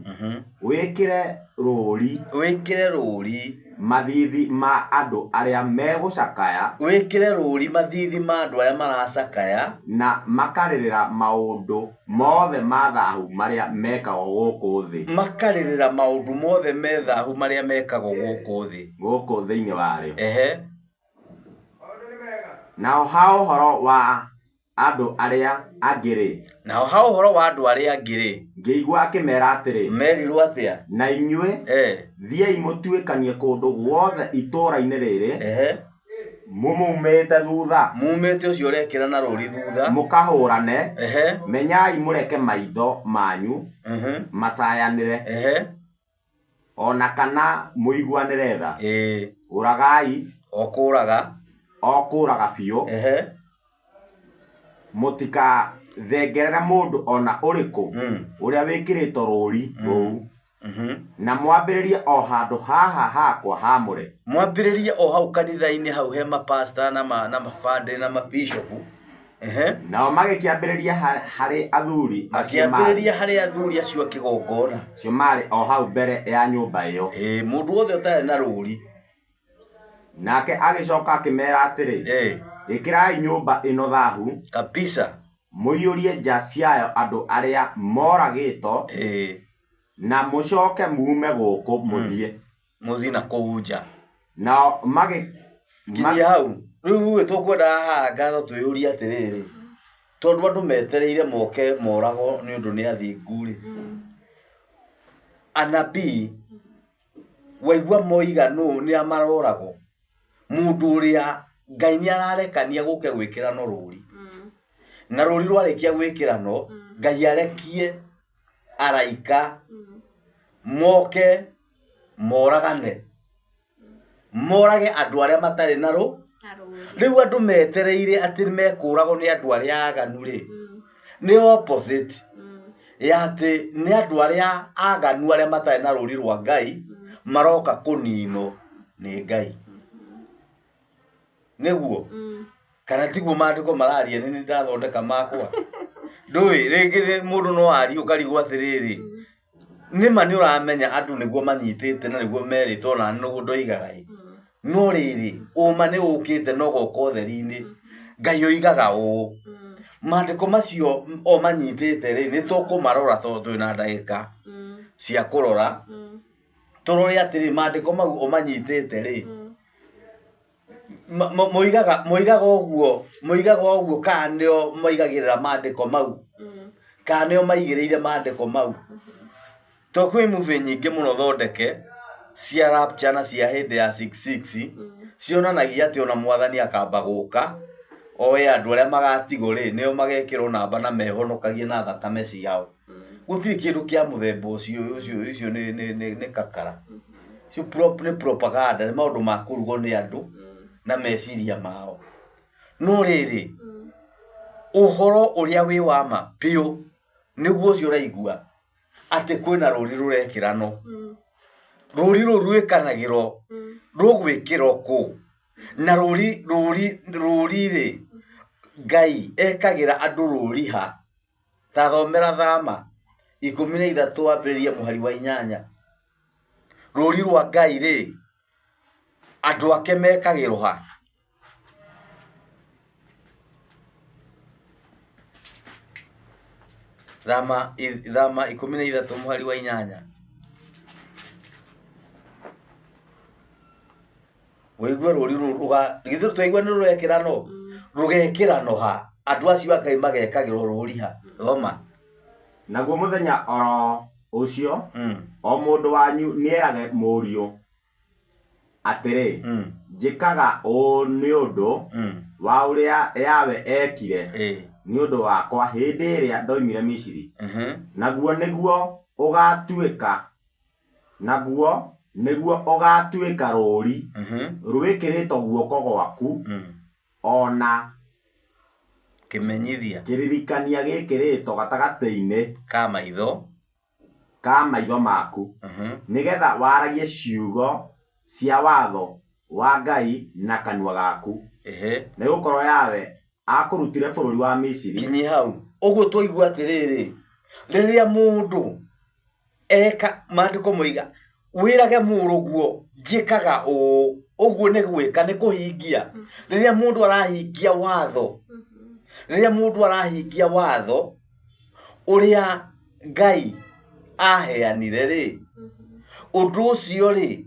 wĩkĩre rũũri, wĩkĩre rũũri mathiithi ma andũ arĩa megũcakaya, wĩkĩre rũũri mathiithi ma andũ arĩa maracakaya, na makarĩrĩra maũndũ mothe ma thahu marĩa mekagwo gũkũ thĩ, makarĩrĩra maũndũ mothe me thahu marĩa mekagwo gũkũ thĩ, gũkũ thĩinĩ warĩo. Ehe. Nao ha ũhoro wa andũ arĩa angĩ-rĩ, Nao ha ũhoro wa andũ arĩa angĩ-rĩ, ngĩigua akĩmeera atĩrĩ, merirwo atĩa? Na inyuĩ thiĩi mũtuĩkanie kũndũ guothe itũũra-inĩ rĩrĩ, mũmumĩte thutha, Mumĩte ũcio ũrekĩra na rũũri thutha, mũkahũrane, menyai mũreke maitho manyu macayanĩre, o na kana mũiguanĩre tha. Ũragai O kũraga, o kũraga biũ, mũtikathengerere mũndũ o na ũrĩkũ ũrĩa wĩkĩrĩtwo rũũri rũu, na mwambĩrĩrie o handũ haha hakwa haamũre. Mwambĩrĩrie o hau kanitha-inĩ hau he mapasta na mabandĩ na mabishopu. Nao magĩkĩambĩrĩria harĩ athuri acio Makĩambĩrĩria harĩ athuri acio a kĩgongona. Acio maarĩ o hau mbere ya nyũmba ĩyo. Mũndũ wothe ũtarĩ na rũũri. Nake agĩcoka akĩmeera atĩrĩ, Ĩkĩrai nyũmba ĩno thahu kabisa, mũiyũrie nja ciayo andũ arĩa moragĩtwo, na mũcoke muume gũkũ mũthiĩ. Mũthiĩ na kũu nja. Nao Nginya hau. Rĩu tũkwenda haha ngatho twĩyũrie atĩrĩrĩ, tondũ andũ metereire moke moragwo nĩ ũndũ nĩ athingu rĩ, anabii waigua moiga nũ nĩ maroragwo, mũndũ ũrĩa Ngai nĩ ararekania gũke gwĩkĩrano rũũri, na rũũri rwarĩkia gwĩkĩrano Ngai arekie araika moke moragane, morage andũ arĩa matarĩ na rũ. Rĩu andũ metereire atĩ mekũragwo nĩ andũ arĩa aganu rĩ, nĩ opposite ya atĩ nĩ andũ arĩa aganu arĩa matarĩ na rũũri rwa Ngai maroka kũninwo nĩ Ngai. Nĩguo? Kana tiguo maandĩko mararia, nĩ ndathondeka makwa. Ndũĩ rĩngĩ mũndũ no arie ũkarigwo atĩrĩrĩ, nĩma nĩ ũramenya andũ nĩguo manyitĩte na nĩguo merĩtwo na nĩguo ndoigaga ĩ. No rĩrĩ, ũma nĩ ũkĩte na ũgoka ũtheri-inĩ. Ngai oigaga ũũ. Maandĩko macio o manyitĩte rĩ, nĩ tũkũmarora tondũ twĩna ndagĩka cia kũrora. Tũrore atĩrĩ, maandĩko mau o manyitĩte rĩ, moigaga ũguo, moigaga ũguo kana nĩo moigagĩrĩra maandĩko mau, kana nĩo maigĩrĩire maandĩko mau. To kwĩ movie nyingĩ mũno thondeke cia rapture na cia hĩndĩ ya 66 cionanagia atĩ ona mwathani akamba gũka oe andũ arĩa magatigwo rĩ, nĩo magekĩrwo namba na mehonokagie na thakame ciao. Gũtirĩ kĩndũ kĩa mũthemba ũcio, ũcio nĩ kakara. Ũcio nĩ propaganda, nĩ maũndũ ma kũrugwo nĩ andũ na meciria mao. No rĩrĩ, Ũhoro ũrĩa wĩ wa ma biũ nĩguo ũcio ũraigua atĩ kwĩna rũri rũrekĩranwo. Rũri rũu rwĩkanagĩrwo rũgwĩkĩrwo kũ? Na rũri rũri rũri rĩ, Ngai ekagĩra andũ rũri ha? Ta thomera Thama 13 wambĩrĩrie mũhari wa 8. Rũri rwa Ngai rĩ, andũ ake mekagĩrwo ha? Thama 13 mũhari wa 8. Wĩigue rũri rũu githĩ twaigua nĩ rũrekĩranwo? Rũgekĩranwo ha? Andũ acio a Ngai magekagĩrwo rũri ha? Thoma. Naguo mũthenya oro ũcio, o mũndũ wanyu nĩerage mũriũ atĩrĩ, njĩkaga ũũ nĩ ũndũ wa ũrĩa Yahweh eekire nĩ ũndũ wakwa hĩndĩ ĩrĩa ndoimire Misiri. Naguo nĩguo ũgaatuĩka naguo nĩguo ũgaatuĩka rũũri rwĩkĩrĩtwo guoko gwaku, o na Kĩmenyithia kĩririkania gĩkĩrĩtwo gatagatĩ-inĩ ka maitho ka maitho maku, nĩgetha waragie ciugo cia watho wa Ngai na kanua gaku. Nĩgũkorwo Yahweh aakũrutire bũrũri wa Misiri. Kinyi hau. Ũguo twaigua atĩrĩrĩ, rĩrĩa mũndũ eka, maandĩko moiga, wĩrage mũrũguo njĩkaga ũũ, ũguo nĩ gwĩka, nĩ kũhingia. Rĩrĩa mũndũ arahingia watho, rĩrĩa mũndũ arahingia watho ũrĩa Ngai aheanire rĩ, ũndũ ũcio rĩ,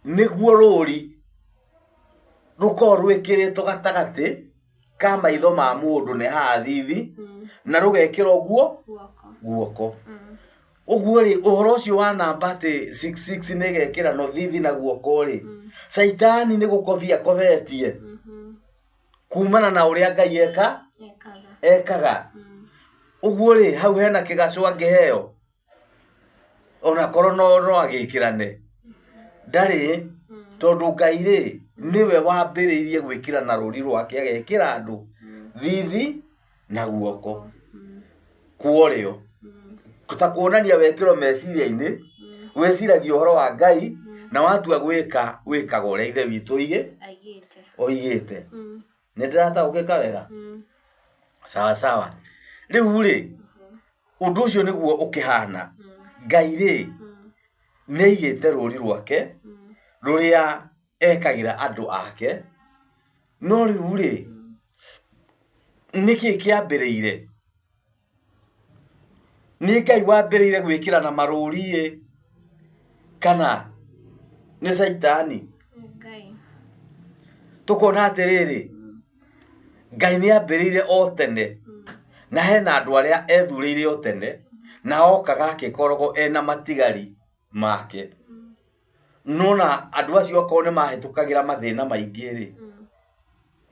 nĩguo rũri rũkoragwo rwĩkĩrĩtwo gatagatĩ ka maitho ma mũndũ nĩ haha thithi, na rũgekĩrwo guo guoko. Ũguo rĩ, ũhoro ũcio wa namba atĩ 66 nĩ ĩgekĩranwo thithi na guoko rĩ, Caitani nĩ gũkobia akobetie kumana na ũrĩa Ngai ekaga. Ũguo rĩ, hau hena kĩgacũ angĩheo, onakorwo no agĩkĩrane, ndarĩ, tondũ Ngai rĩ, nĩwe wambĩrĩirie gwĩkĩrana rũri rwake, agekĩra andũ thithi na guoko kworĩo. Ta kuonania wekĩrwo meciria-inĩ, wĩciragia ũhoro wa Ngai, na watua gwĩka, wĩkaga ũrĩa Ithe witũ oigĩte. Nĩ ndĩrataũkĩka wega? Sawa sawa. Rĩu rĩ, ũndũ ũcio nĩguo ũkĩhana. Ngai rĩ, nĩ aigĩte rũri rwake, rũrĩa ekagĩra andũ ake, no rĩu rĩ, nĩkĩ kĩambĩrĩire? Nĩ Ngai wambĩrĩire gwĩkĩrana marũri ĩ, kana nĩ Caitani? Tũkona atĩrĩrĩ, Ngai nĩ ambĩrĩire o tene, na hena andũ arĩa ethurĩire o tene, na okaga akĩkoragwo ena matigari make. Nona andũ acio akorwo nĩ mahĩtũkagĩra mathĩna maingĩ rĩ,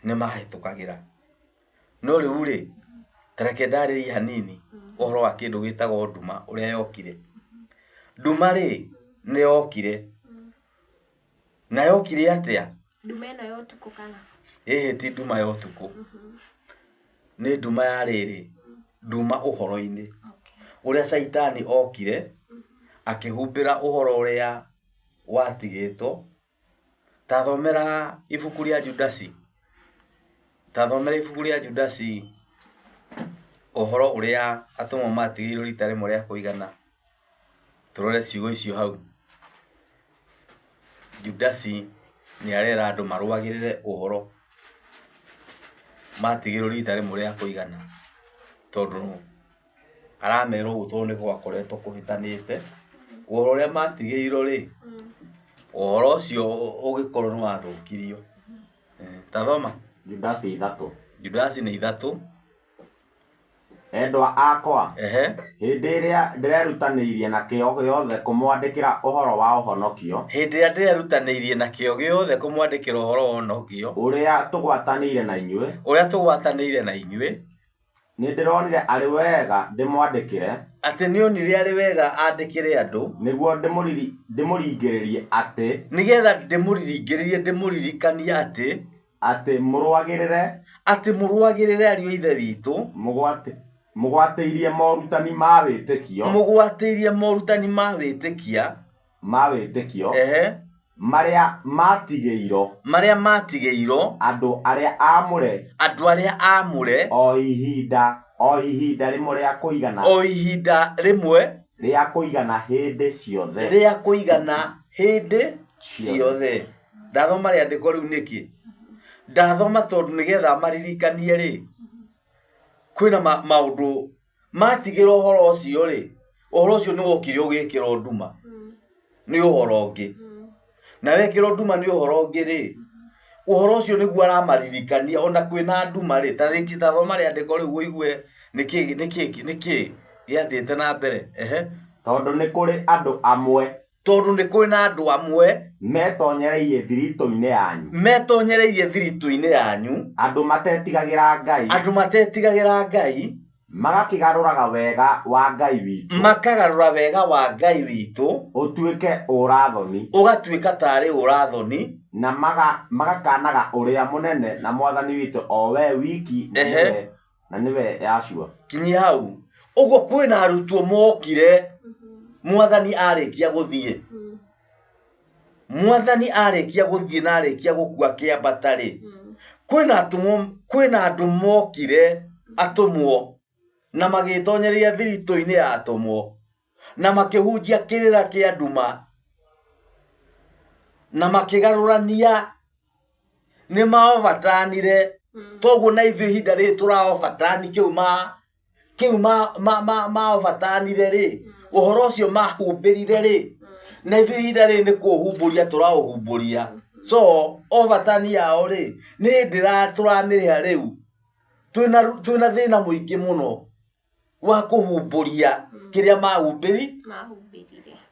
nĩ mahĩtũkagĩra. No rĩu rĩ, ta reke ndarĩrie hanini ũhoro wa kĩndũ gĩtagwo nduma ũrĩa yokire. Nduma rĩ, nĩ yokire. Na yokire atĩa? Nduma ĩno ya ũtukũ kana? Ĩhĩ ti nduma ya ũtukũ. Nĩ nduma ya rĩrĩ, nduma ũhoro-inĩ. Ũrĩa Caitani okire, akĩhumbĩra ũhoro ũrĩa watigĩtwo. Ta thomera ibuku rĩa Judasi. Ta thomera ibuku rĩa Judasi ũhoro ũrĩa atũmwo matigĩirwo rita rĩmwe rĩa kũigana. Tũrore ciugo icio hau. Judasi nĩ arera andũ marũagĩrĩre ũhoro matigĩirwo rita rĩmwe rĩa kũigana, tondũ aramera ũguo tondũ nĩ gwakoretwo kũhĩtanĩte. Ũhoro ũrĩa matigĩirwo rĩ, ũhoro ũcio ũgĩkorwo nĩ wathũkirio. Ta thoma. Judasi 3. Judasi nĩ 3. Endwa akwa, hĩndĩ ĩrĩa ndĩrerutanĩirie na kĩyo gĩothe kũmwandĩkĩra ũhoro wa ũhonokio, Hĩndĩ ĩrĩa ndĩrerutanĩirie na kĩyo gĩothe kũmwandĩkĩra ũhoro wa ũhonokio, ũrĩa tũgwatanĩire na inyuĩ, ũrĩa tũgwatanĩire na inyuĩ, nĩ ndĩronire arĩ wega ndĩmwandĩkĩre, atĩ nĩonire arĩ wega andĩkĩre andũ, nĩguo ndĩmũringĩrĩrie atĩ, nĩgetha ndĩmũringĩrĩrie ndĩmũririkanie atĩ, Atĩ mũrũagĩrĩre. Atĩ mũrũagĩrĩre ariũ a Ithe witũ. Mũgwatĩirie morutani ma wĩtĩkio. Mũgwatĩirie morutani ma wĩtĩkia. Ma wĩtĩkio. Ehe. Marĩa matigĩirwo. Marĩa matigĩirwo. Andũ arĩa aamũre. Andũ arĩa aamũre. O ihinda rĩmwe rĩa kũigana. O ihinda rĩmwe. Rĩa kũigana hĩndĩ ciothe. Rĩa kũigana hĩndĩ ciothe. Ndathoma rĩandĩko rĩu nĩkĩ? Ndathoma tondũ nĩgetha maririkanie rĩ, kwĩna maũndũ matigĩrwo ũhoro ũcio rĩ, ũhoro ũcio nĩ wokire ũgĩkĩrwo nduma. Nĩ ũhoro ũngĩ. Na wekĩrwo nduma nĩ ũhoro ũngĩ rĩ, ũhoro ũcio nĩguo aramaririkania ona kwĩna nduma rĩ, ta rĩngĩ ta thoma rĩandĩko rĩu ũigue nĩkĩ gĩathiĩte na mbere. Ehe. Tondũ nĩ kũrĩ andũ amwe. Tondũ nĩ kũrĩ na andũ amwe. Metonyereirie thiritũ-inĩ yanyu. Metonyereirie thiritũ-inĩ yanyu. Andũ matetigagĩra Ngai. Andũ matetigagĩra Ngai. Magakĩgarũraga wega wa Ngai witũ. Makagarũra wega wa Ngai witũ. Ũtuĩke ũrathoni. Ũgatuĩka tarĩ ũrathoni. Na magakanaga ũrĩa mũnene na mwathani witũ o we wiki na nĩwe Yahshua. Kinyia hau. Ũguo kwĩna arutwo mokire mwathani arĩkia gũthiĩ. Mwathani arĩkia gũthiĩ na arĩkia gũkua kĩambata rĩ, kwĩna andũ mokire atũmwo na magĩtonyereria thiritũ-inĩ ya atũmwo na makĩhunjia kĩrĩra kĩa nduma na makĩgarũrania nĩ maobatanire. Toguo na ithuĩ ihinda rĩrĩ tũraobatani kĩu maobatanire rĩ, ũhoro ũcio mahumbĩrire rĩ, na ithuĩ ihinda rĩrĩ nĩ kũũhumbũria tũraũhumbũria. So obatani yao rĩ, nĩ hĩndĩ tũramĩrĩha rĩu. Twĩna thĩna mũingĩ mũno wa kũhumbũria kĩrĩa mahumbĩrire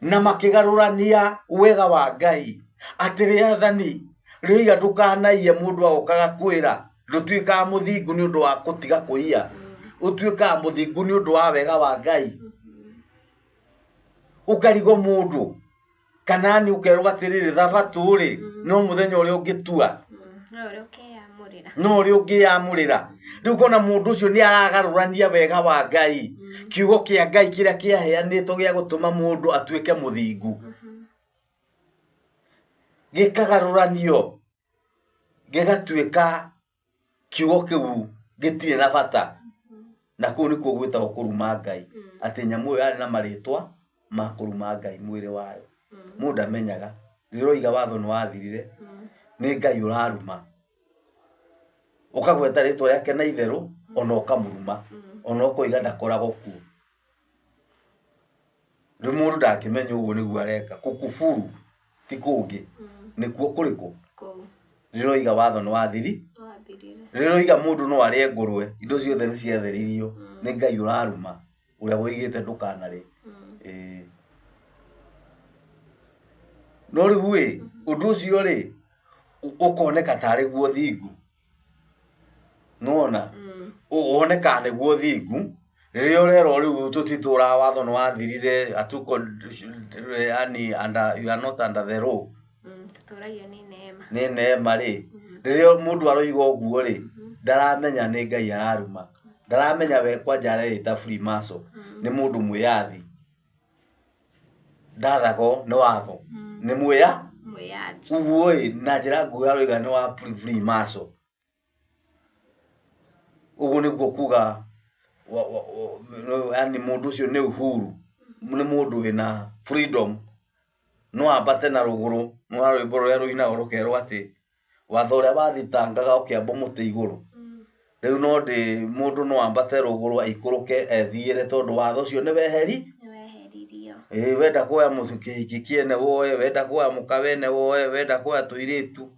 na makĩgarũrania wega wa Ngai. Atĩ rĩathani rĩoiga ndũkanaiye, mũndũ agokaga kwĩra ndũtuĩkaga mũthingu nĩ ũndũ wa gũtiga kũiya, ũtuĩkaga mũthingu nĩ ũndũ wa wega wa Ngai. Ũkarigwo mũndũ kana nĩ ũkerwo atĩrĩrĩ, thabatũ rĩ no mũthenya ũrĩa ũngĩtua, no ũrĩa ũngĩyamũrĩra. Rĩu ũkona mũndũ ũcio nĩ aragarũrania wega wa Ngai, kiugo kĩa Ngai kĩrĩa kĩaheanĩtwo gĩa gũtũma mũndũ atuĩke mũthingu gĩkagarũranio gĩgatuĩka kiugo kĩu gĩtirĩ na bata. Na kũu nĩkuo gwĩtagwo kũruma Ngai, atĩ nyamũ ĩyo yarĩ na marĩtwa ma kũruma Ngai mwĩrĩ wayo. Mũndũ ndamenyaga rĩrĩa ũroiga watho nĩ wathirire, nĩ Ngai ũraruma. Ũkagweta rĩtwa rĩake na itherũ ona ũkamũruma, ona ũkoiga ndakoragwo kuo. Rĩu mũndũ ndangĩmenya ũguo nĩguo areka. Kũkuburu ti kũngĩ, nĩkuo kũrĩkũ? Rĩrĩa ũroiga watho nĩ wathiri, rĩrĩa ũroiga mũndũ no arĩe ngũrwe, indo ciothe nĩ ciatheririo, nĩ Ngai ũraruma ũrĩa woigĩte ndũkanarĩe. No rĩu ĩ, ũndũ ũcio rĩ, ũkoneka tarĩ guo thingu. Nĩwona? Wonekaga nĩguo thingu. Rĩrĩa ũrerwo rĩu tũtitũraga watho nĩ wathirire, hatuko, yani under, you are not under the law. Tũtũragio nĩ neema. Nĩ neema rĩ. Rĩrĩa mũndũ aroiga ũguo rĩ, ndaramenya nĩ Ngai araruma. Ndaramenya we kwanja areyĩta Freemason, nĩ mũndũ mwĩyathi. Ndathagwo nĩ watho. Nĩ mwĩyathi. Ũguo ĩ, na njĩra nguhĩ aroiga nĩ wa Freemason. Ũguo nĩguo kuga yani mũndũ ũcio nĩ uhuru, nĩ mũndũ wĩna freedom. No ambate na rũgũrũ, no rwĩmbo rũrĩa rũinagwo rũkerwo atĩ watho ũrĩa wathitangaga ũkĩambwo mũtĩ igũrũ. Rĩu no ndĩ mũndũ no ambate rũgũrũ aikũrũke ethiĩre tondũ watho ũcio nĩ weheri. Ĩĩ, wenda kuoya kĩhiki kĩene woe, wenda kuoya mũka wene woe, wenda kuoya tũirĩtu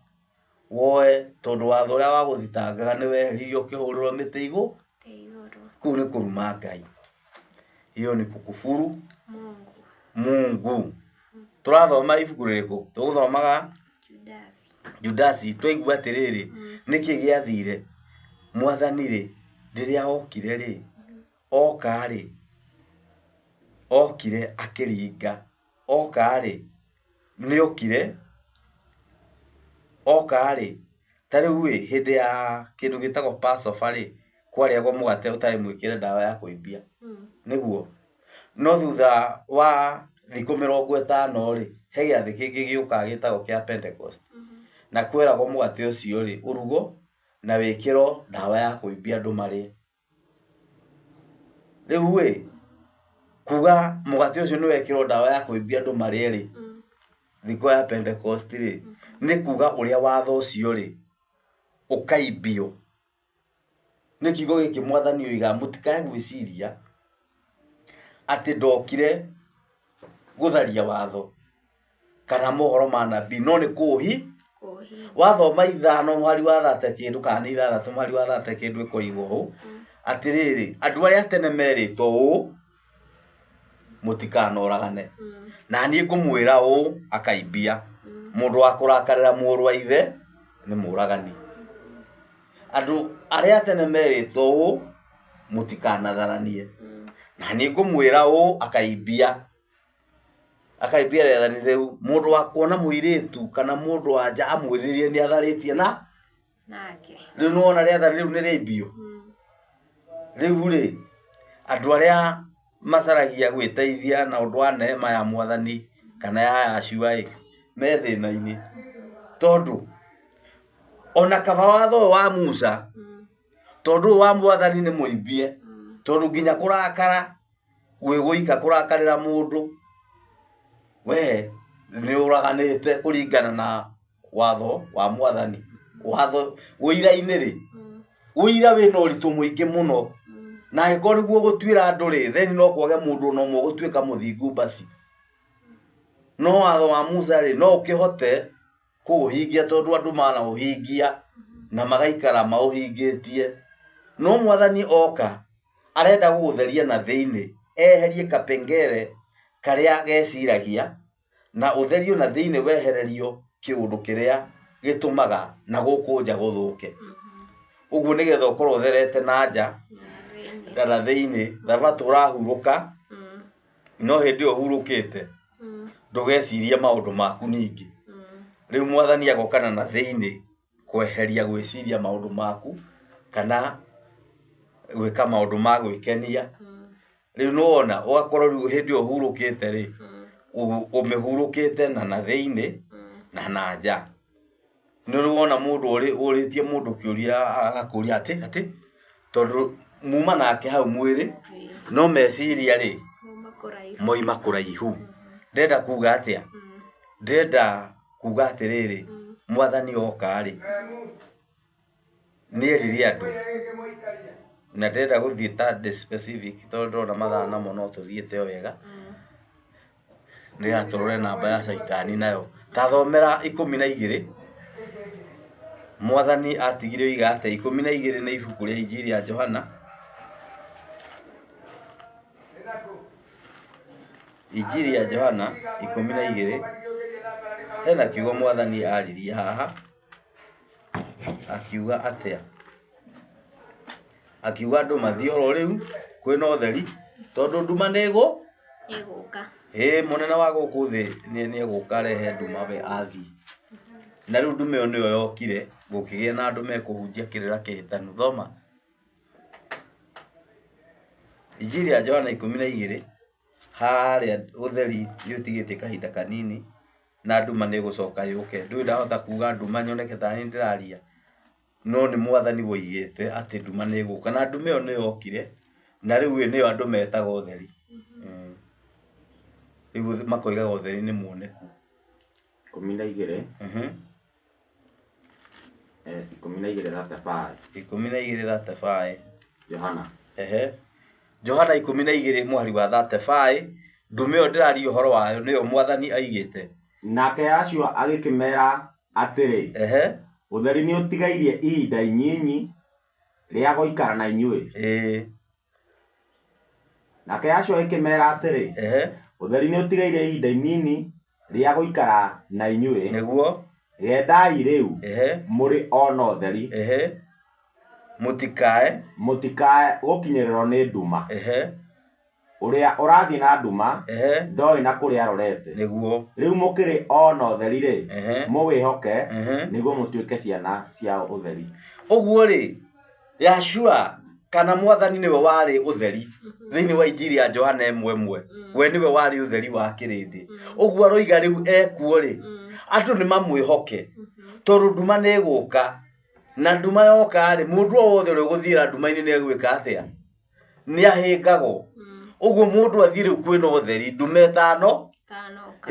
woe, tondũ watho ũrĩa wagũthitangaga nĩ weheririo ũkĩhũrĩrwo mĩtĩ igũrũ. Kũu nĩ kũruma Ngai. Hiyo ni kukufuru Mungu. Tũrathoma ibuku rĩrĩkũ? Tũgũthomaga Judasi. Twaigua atĩrĩrĩ, nĩkĩ gĩathire? Mwathani rĩ, rĩrĩa okire rĩ, oka rĩ, okire akĩringa. Oka rĩ, nĩ okire, oka rĩ, Ta rĩu ĩ, hĩndĩ ya kĩndũ gĩtagwo Passover rĩ, kwarĩagwo mũgate ũtarĩ mwĩkĩre ndawa ya kũimbia. Nĩguo. No thutha wa thikũ 50 rĩ, he gĩathĩ kĩngĩ gĩũkaga gĩtagwo kĩa Pentecost. Na kweragwo mũgate ũcio rĩ, ũrugwo na wĩkĩrwo ndawa ya kũimbia andũ marĩe. Rĩu ĩ, kuga mũgate ũcio nĩ wekĩrwo ndawa ya kũimbia andũ marĩe rĩ, thikũ ya Pentecost rĩ, nĩ kuga ũrĩa watho ũcio rĩ, ũkaimbio. Nĩ kiugo gĩkĩ mwathani oiga mũtikae gwĩciria atĩ ndokire gũtharia watho kana mohoro ma nabii, no nĩ kũũhi. Wathoma 5 mũhari wa 30 kĩndũ kana nĩ 6 mũhari wa 30 kĩndũ ĩkoigwo ũũ, atĩrĩrĩ, andũ arĩa tene merĩtwo ũũ, mũtikanoragane. Na niĩ ngũmwĩra ũũ, akaimbia. Mũndũ wa kũrakarĩra mũrũ wa ithe nĩ mũragani. Andũ arĩa tene merĩtwo ũũ, mũtikanatharanie. Na niĩ ngũmwĩra ũũ, akaimbia. Akaimbia rĩathani rĩu. Mũndũ wa kuona mũirĩtu kana mũndũ wa nja amwĩrĩrie nĩ atharĩtie na nake. Rĩu nĩwona rĩathani rĩu nĩ rĩaimbio. Rĩu rĩ, andũ arĩa macaragia gwĩteithia na ũndũ wa neema ya mwathani kana ya Yahshua ĩ, me thĩna-inĩ. Tondũ ona kaba watho ũyũ wa Musa, tondũ ũyũ wa mwathani nĩ mũimbie, tondũ nginya kũrakara gwĩ gũika kũrakarĩra mũndũ, we nĩ ũraganĩte kũringana na watho wa mwathani. Watho ũira-inĩ rĩ, ũira wĩna ũritũ mũingĩ mũno. Na angĩkorwo nĩguo gũtuĩra andũ rĩ, then no kwage mũndũ ona ũmwe ũgũtuĩka mũthingu basi. No watho wa Musa rĩ, no ũkĩhote kũũhingia tondũ andũ manaũhingia na magaikara maũhingĩtie. No mwathani oka arenda gũgũtheria na thĩinĩ, eherie kapengere karĩa geciragia na ũtherio na thĩinĩ wehererio kĩũndũ kĩrĩa gĩtũmaga na gũkũ nja gũthũke. Ũguo nĩgetha ũkorwo ũtherete na nja na na thĩinĩ, thabatũ ũrahurũka, no hĩndĩ ĩyo ũhurũkĩte ndũgecirie maũndũ maku ningĩ. Rĩu mwathani agokana na thĩinĩ kweheria gwĩciria maũndũ maku kana gwĩka maũndũ ma gwĩkenia. Rĩu nĩwona ũgakorwo rĩu hĩndĩ ĩyo ũhurũkĩte rĩ, ũmĩhurũkĩte na na thĩinĩ na na nja. Nĩ ũrĩ wona mũndũ ũrĩtie mũndũ kĩũria agakũria atĩ atĩ tondũ muma nake hau mwĩrĩ no meciria rĩ moima kũraihu. Ndĩrenda kuga atĩa? Ndĩrenda kuga atĩrĩrĩ, mwathani oka rĩ, nĩ erire andũ, na ndĩrenda gũthiĩ ta ndĩ specific tondũ ndĩrona mathaa namo no tũthiĩte o wega, nĩgetha tũrore namba ya caitani nayo. Ta thomera 12, mwathani atigire oiga atĩa? 12 nĩ ibuku rĩa Injiri ya Johana. Injiri ya Johana 12, hena kiugo mwathani aririe haha, akiuga atĩa? Akiuga andũ mathiĩ oro rĩu kwĩna ũtheri, tondũ nduma nĩ ĩgũka. Ĩĩ, mũnene wa gũkũ thĩ nĩ egũka arehe nduma we athiĩ. Na rĩu nduma ĩyo nĩyo yokire, gũkĩgĩa na andũ mekũhunjia kĩrĩra kĩhĩtanu. Thoma. Injiri ya Johana 12, harĩa ũtheri nĩ ũtigĩtie kahinda kanini na nduma nĩ ĩgũcoka yũke. Ndũĩ ndahota kuga nduma nyoneke ta niĩ ndĩraria, no nĩ mwathani woigĩte atĩ nduma nĩ ĩgũka, na nduma ĩyo nĩ yokire, na rĩu ĩ nĩyo andũ metaga ũtheri. Rĩu makoigaga ũtheri nĩ muoneku. 12. 12:35. 12:35. Johana. Ehe. Johana 12 mũhari wa 35, nduma ĩyo ndĩraria ũhoro wayo nĩyo mwathani aigĩte. Nake Yahshua agĩkĩmera atĩrĩ, Ehe. ũtheri nĩ ũtigairie ihinda inyinyi rĩa gũikara na inyuĩ. Ĩĩ. Nake Yahshua agĩkĩmera atĩrĩ, Ehe. ũtheri nĩ ũtigairie ihinda inini rĩa gũikara na inyuĩ. Nĩguo. Gendai rĩu Ehe. mũrĩ o na ũtheri. Ehe. Mũtikae. Mũtikae gũkinyĩrĩrwo nĩ nduma. Ehe. Ũrĩa ũrathiĩ na nduma Ehe. ndoĩ na kũrĩa arorete. Nĩguo. Rĩu mũkĩrĩ o na ũtheri-rĩ, Ehe. mũwĩhoke Ehe. nĩguo mũtuĩke ciana cia ũtheri. Ũguo rĩ, Yahshua kana mwathani nĩwe warĩ ũtheri thĩinĩ wa injiri ya Johana 1:1, we nĩwe warĩ ũtheri wa kĩrĩndĩ. Ũguo aroiga rĩu ekuo rĩ, andũ nĩ mamwĩhoke tondũ nduma nĩ ĩgũka, na nduma yoka rĩ, mũndũ o wothe ũrĩa ũgũthiĩra nduma-inĩ nĩ egwĩka atĩa? Nĩ ahĩngagwo. Ũguo mũndũ athiĩ rĩu kwĩna ũtheri, nduma Ĩtanoka.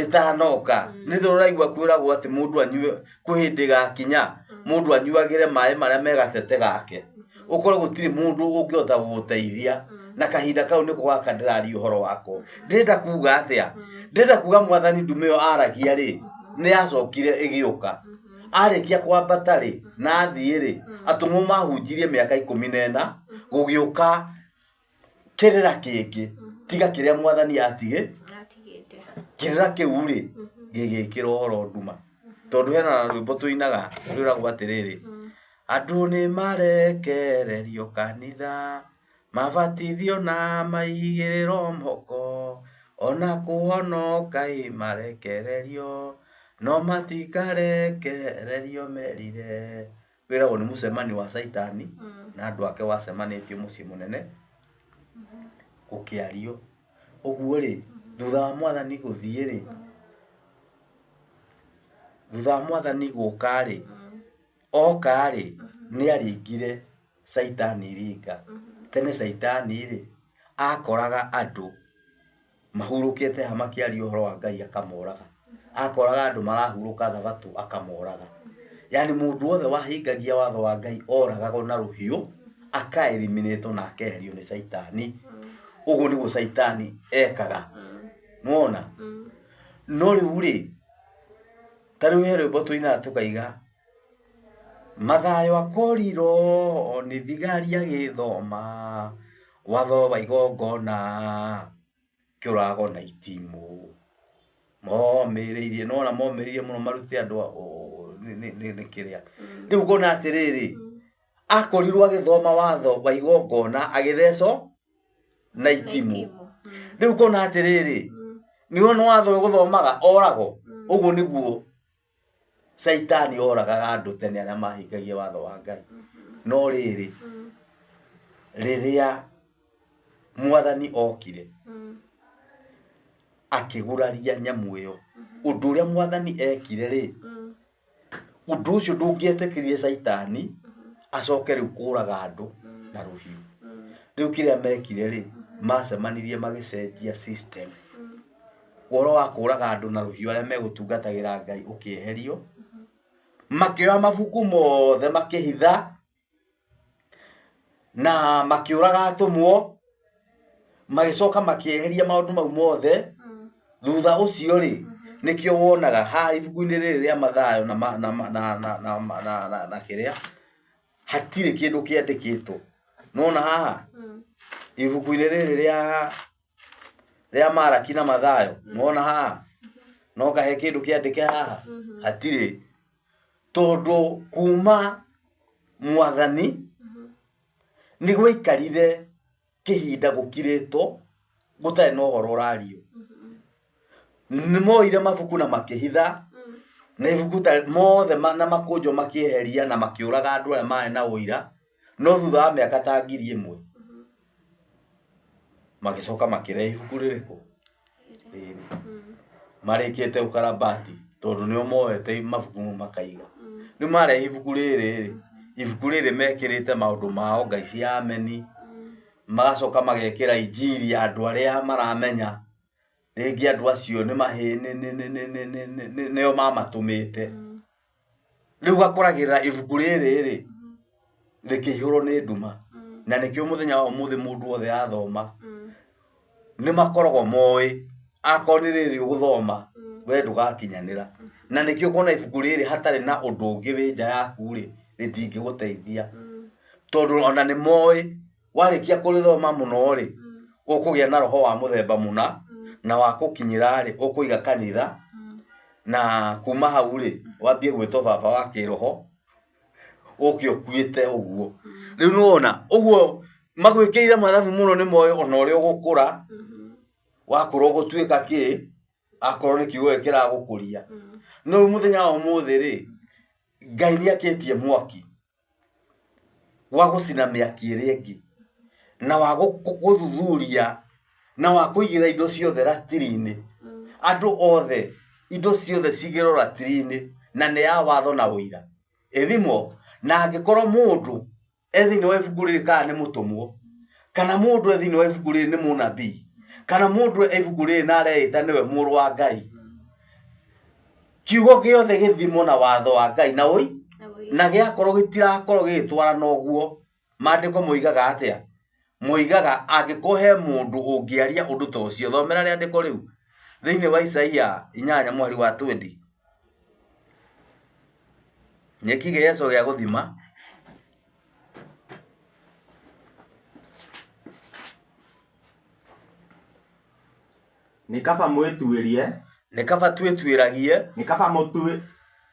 ĩtanoka. Nĩ tondũ ũraigua kwĩragwo atĩ mũndũ anyue, kwĩ hĩndĩ ĩgakinya mũndũ anyuagĩre maĩ marĩa me gatete gake, ũkorwo gũtirĩ mũndũ ũngĩhota gũgũteithia, na kahinda kau nĩko gaka ndĩraria ũhoro wako. Ndĩrenda kuga atĩa? Ndĩrenda kuga mwathani nduma ĩyo aragia rĩ, nĩ yacokire ĩgĩũka. Arĩkia kwambata rĩ, na athiĩ rĩ, atũmwo mahunjirie mĩaka 14, gũgĩũka kĩrĩra kĩngĩ tiga kĩrĩa mwathani atigĩ. Atigĩte. Kĩrĩra kĩu rĩ, gĩgĩkĩra ũhoro nduma. Tondũ hena rwĩmbo tũinaga rwĩragwo atĩrĩrĩ, andũ nĩ marekererio kanitha, mabatithio na maigĩrĩrwo moko, ona kũhonoka ĩ marekererio, no matikarekererio merire. Wĩragwo nĩ mũcemanio wa Caitani na andũ ake wacemanĩtio mũciĩ mũnene gũkĩario. Ũguo rĩ, thutha wa mwathani gũthiĩ rĩ, thutha wa mwathani gũka rĩ, oka rĩ, nĩ aringire Caitani iringa. Tene Caitani rĩ, akoraga andũ mahurũkĩte haha makĩaria ũhoro wa Ngai akamoraga. Akoraga andũ marahurũka thabatũ akamoraga. Yaani mũndũ wothe wahingagia watho wa Ngai oragagwo na rũhiũ, akaeliminatwo na akeherio nĩ Caitani. Ũguo nĩguo Caitani ekaga. Nĩwona? No rĩu rĩ, ta rĩu he rwĩmbo tũinaga tũkaiga, Mathayo akorirwo nĩ thigari agĩthoma watho wa igongona kĩũrago na itimũ. Momĩrĩirie, nĩwona momĩrĩirie mũno marute andũ nĩ kĩrĩa. Rĩu ngona atĩrĩrĩ, akorirwo agĩthoma watho wa igongona agĩthecwo na itimũ. Rĩu ngona atĩrĩrĩ, nĩwona watho ũgũthomaga oragwo. Ũguo nĩguo Caitani oragaga andũ tene arĩa mahingagia watho wa Ngai. No rĩrĩ, rĩrĩa mwathani okire akĩguraria nyamũ ĩyo, ũndũ ũrĩa mwathani ekire rĩ, ũndũ ũcio ndũngĩetĩkĩrie Caitani acoke rĩu kũraga andũ na rũhiũ. Rĩu kĩrĩa mekire rĩ, macemanirie magĩcenjia system. Ũhoro wa kũraga andũ na rũhiũ arĩa megũtungatagĩra Ngai ũkĩeherio, makĩoya mabuku mothe makĩhitha na makĩũraga atũmwo, magĩcoka makĩeheria maũndũ mau mothe. Thutha ũcio rĩ, nĩkĩo wonaga haha ibuku-inĩ rĩrĩ rĩa Mathayo na ma, na, na, na, na, na, na, na, na kĩrĩa hatirĩ kĩndũ kĩandĩkĩtwo. Nĩwona haha ibuku-inĩ rĩrĩ rĩa Maraki na Mathayo, nĩwona haha no kahe kĩndũ kĩandĩke haha, hatirĩ, tondũ kuma mwathani nĩ gwaikarire kĩhinda gũkirĩtwo gũtarĩ na ũhoro ũrario. Nĩ moire mabuku na makĩhitha, na ibuku ta mothe na makũnjo makĩeheria na makĩũraga andũ arĩa marĩ na ũira. No thutha wa mĩaka ta 1000 magĩcoka makĩrehe ibuku rĩrĩkũ? Rĩrĩ. Marĩkĩte ũkarabati tondũ nĩo moete mabuku mau makaiga. Rĩu marehe ibuku rĩrĩ rĩ, ibuku rĩrĩ mekĩrĩte maũndũ mao ngai cia ameni, magacoka magekĩra injiri ya andũ arĩa maramenya rĩngĩ andũ acio nĩo mamatũmĩte. Rĩu gakoragĩrĩra ibuku rĩrĩ rĩ, rĩkĩihũrwo nĩ nduma. Na nĩkĩo mũthenya wa ũmũthĩ mũndũ wothe athoma nĩ makoragwo moĩ akorwo nĩ rĩrĩ ũgũthoma we ndũgakinyanĩra. Na nĩkĩo ũkona ibuku rĩrĩ hatarĩ na ũndũ ũngĩ wĩ nja yaku rĩ, rĩtingĩgũteithia. Tondũ ona nĩ moĩ warĩkia kũrĩthoma mũno rĩ, ũkũgĩa na roho wa mũthemba mũna, na wa gũkinyĩra rĩ, ũkũiga kanitha, na kuma hau rĩ, wambie gwĩtwo baba wa kĩroho, ũke ũkuĩte ũguo. Rĩu nĩwona, ũguo magwĩkĩire mathabu mũno nĩ moĩ ona ũrĩa ũgũkũra, Wakorwo gũtuĩka kĩ, akorwo nĩ kiugo gĩkĩ kĩragũkũria. No rĩu mũthenya wa ũmũthĩ rĩ, Ngai nĩ akĩtie mwaki wa gũcina mĩaki ĩrĩa ĩngĩ na wa gũthuthuria na wa kũigĩra indo ciothe ratiri-inĩ. Andũ othe indo ciothe cigĩrwo ratiri-inĩ na nĩ ya watho na ũira. Ĩthimwo na angĩkorwo mũndũ e thĩinĩ wa ibuku rĩrĩ kana nĩ mũtũmwo, kana mũndũ e thĩinĩ wa ibuku rĩrĩ nĩ mũnabii, kana mũndũ e ibuku rĩrĩ na areĩta nĩwe mũrũ wa Ngai, kiugo gĩothe gĩthimwo na watho wa Ngai na ũi na gĩakorwo gĩtirakorwo gĩgĩtwarana ũguo, maandĩko moigaga atĩa? Moigaga angĩkorwo he mũndũ ũngĩaria ũndũ ta ũcio, thomera rĩandĩko rĩu thĩinĩ wa Isaia 8 mũhari wa 20. Nĩ kĩgeco gĩa gũthima. Nĩ kaba mwĩtuĩrie. Nĩ kaba twĩtuĩragie. Nĩ kaba mũtuĩ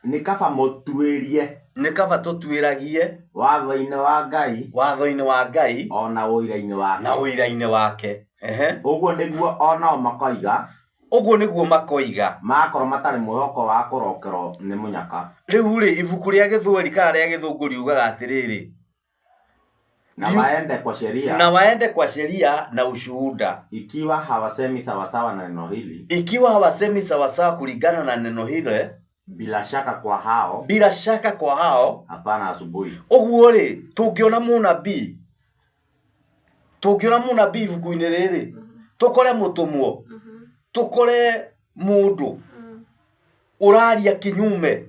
nĩ kaba mũtuĩrie. Nĩ kaba tũtuĩragie. Watho-inĩ wa Ngai. Watho-inĩ wa Ngai. Ona ũira-inĩ wake. Na ũira-inĩ wake. Ehe. Ũguo nĩguo onao makoiga. Ũguo nĩguo makoiga. Makorwo matarĩ mwĩhoko wa kũrokerwo nĩ mũnyaka. Rĩu rĩ, ibuku rĩa Gĩthweri kana rĩa Gĩthũngũ riugaga atĩrĩrĩ, Na waende kwa sheria. Na waende kwa sheria na ushuhuda. Ikiwa hawasemi sawasawa na neno hili. Ikiwa hawasemi sawasawa kulingana na neno hile. Bila shaka kwa hao. Bila shaka kwa hao. Hapana asubuhi. Ũguo rĩ, tũngĩona mũnabii. Tũngĩona mũnabii ibuku-inĩ rĩrĩ. Tũkore mũtũmwo. Tũkore mũndũ ũraria kinyume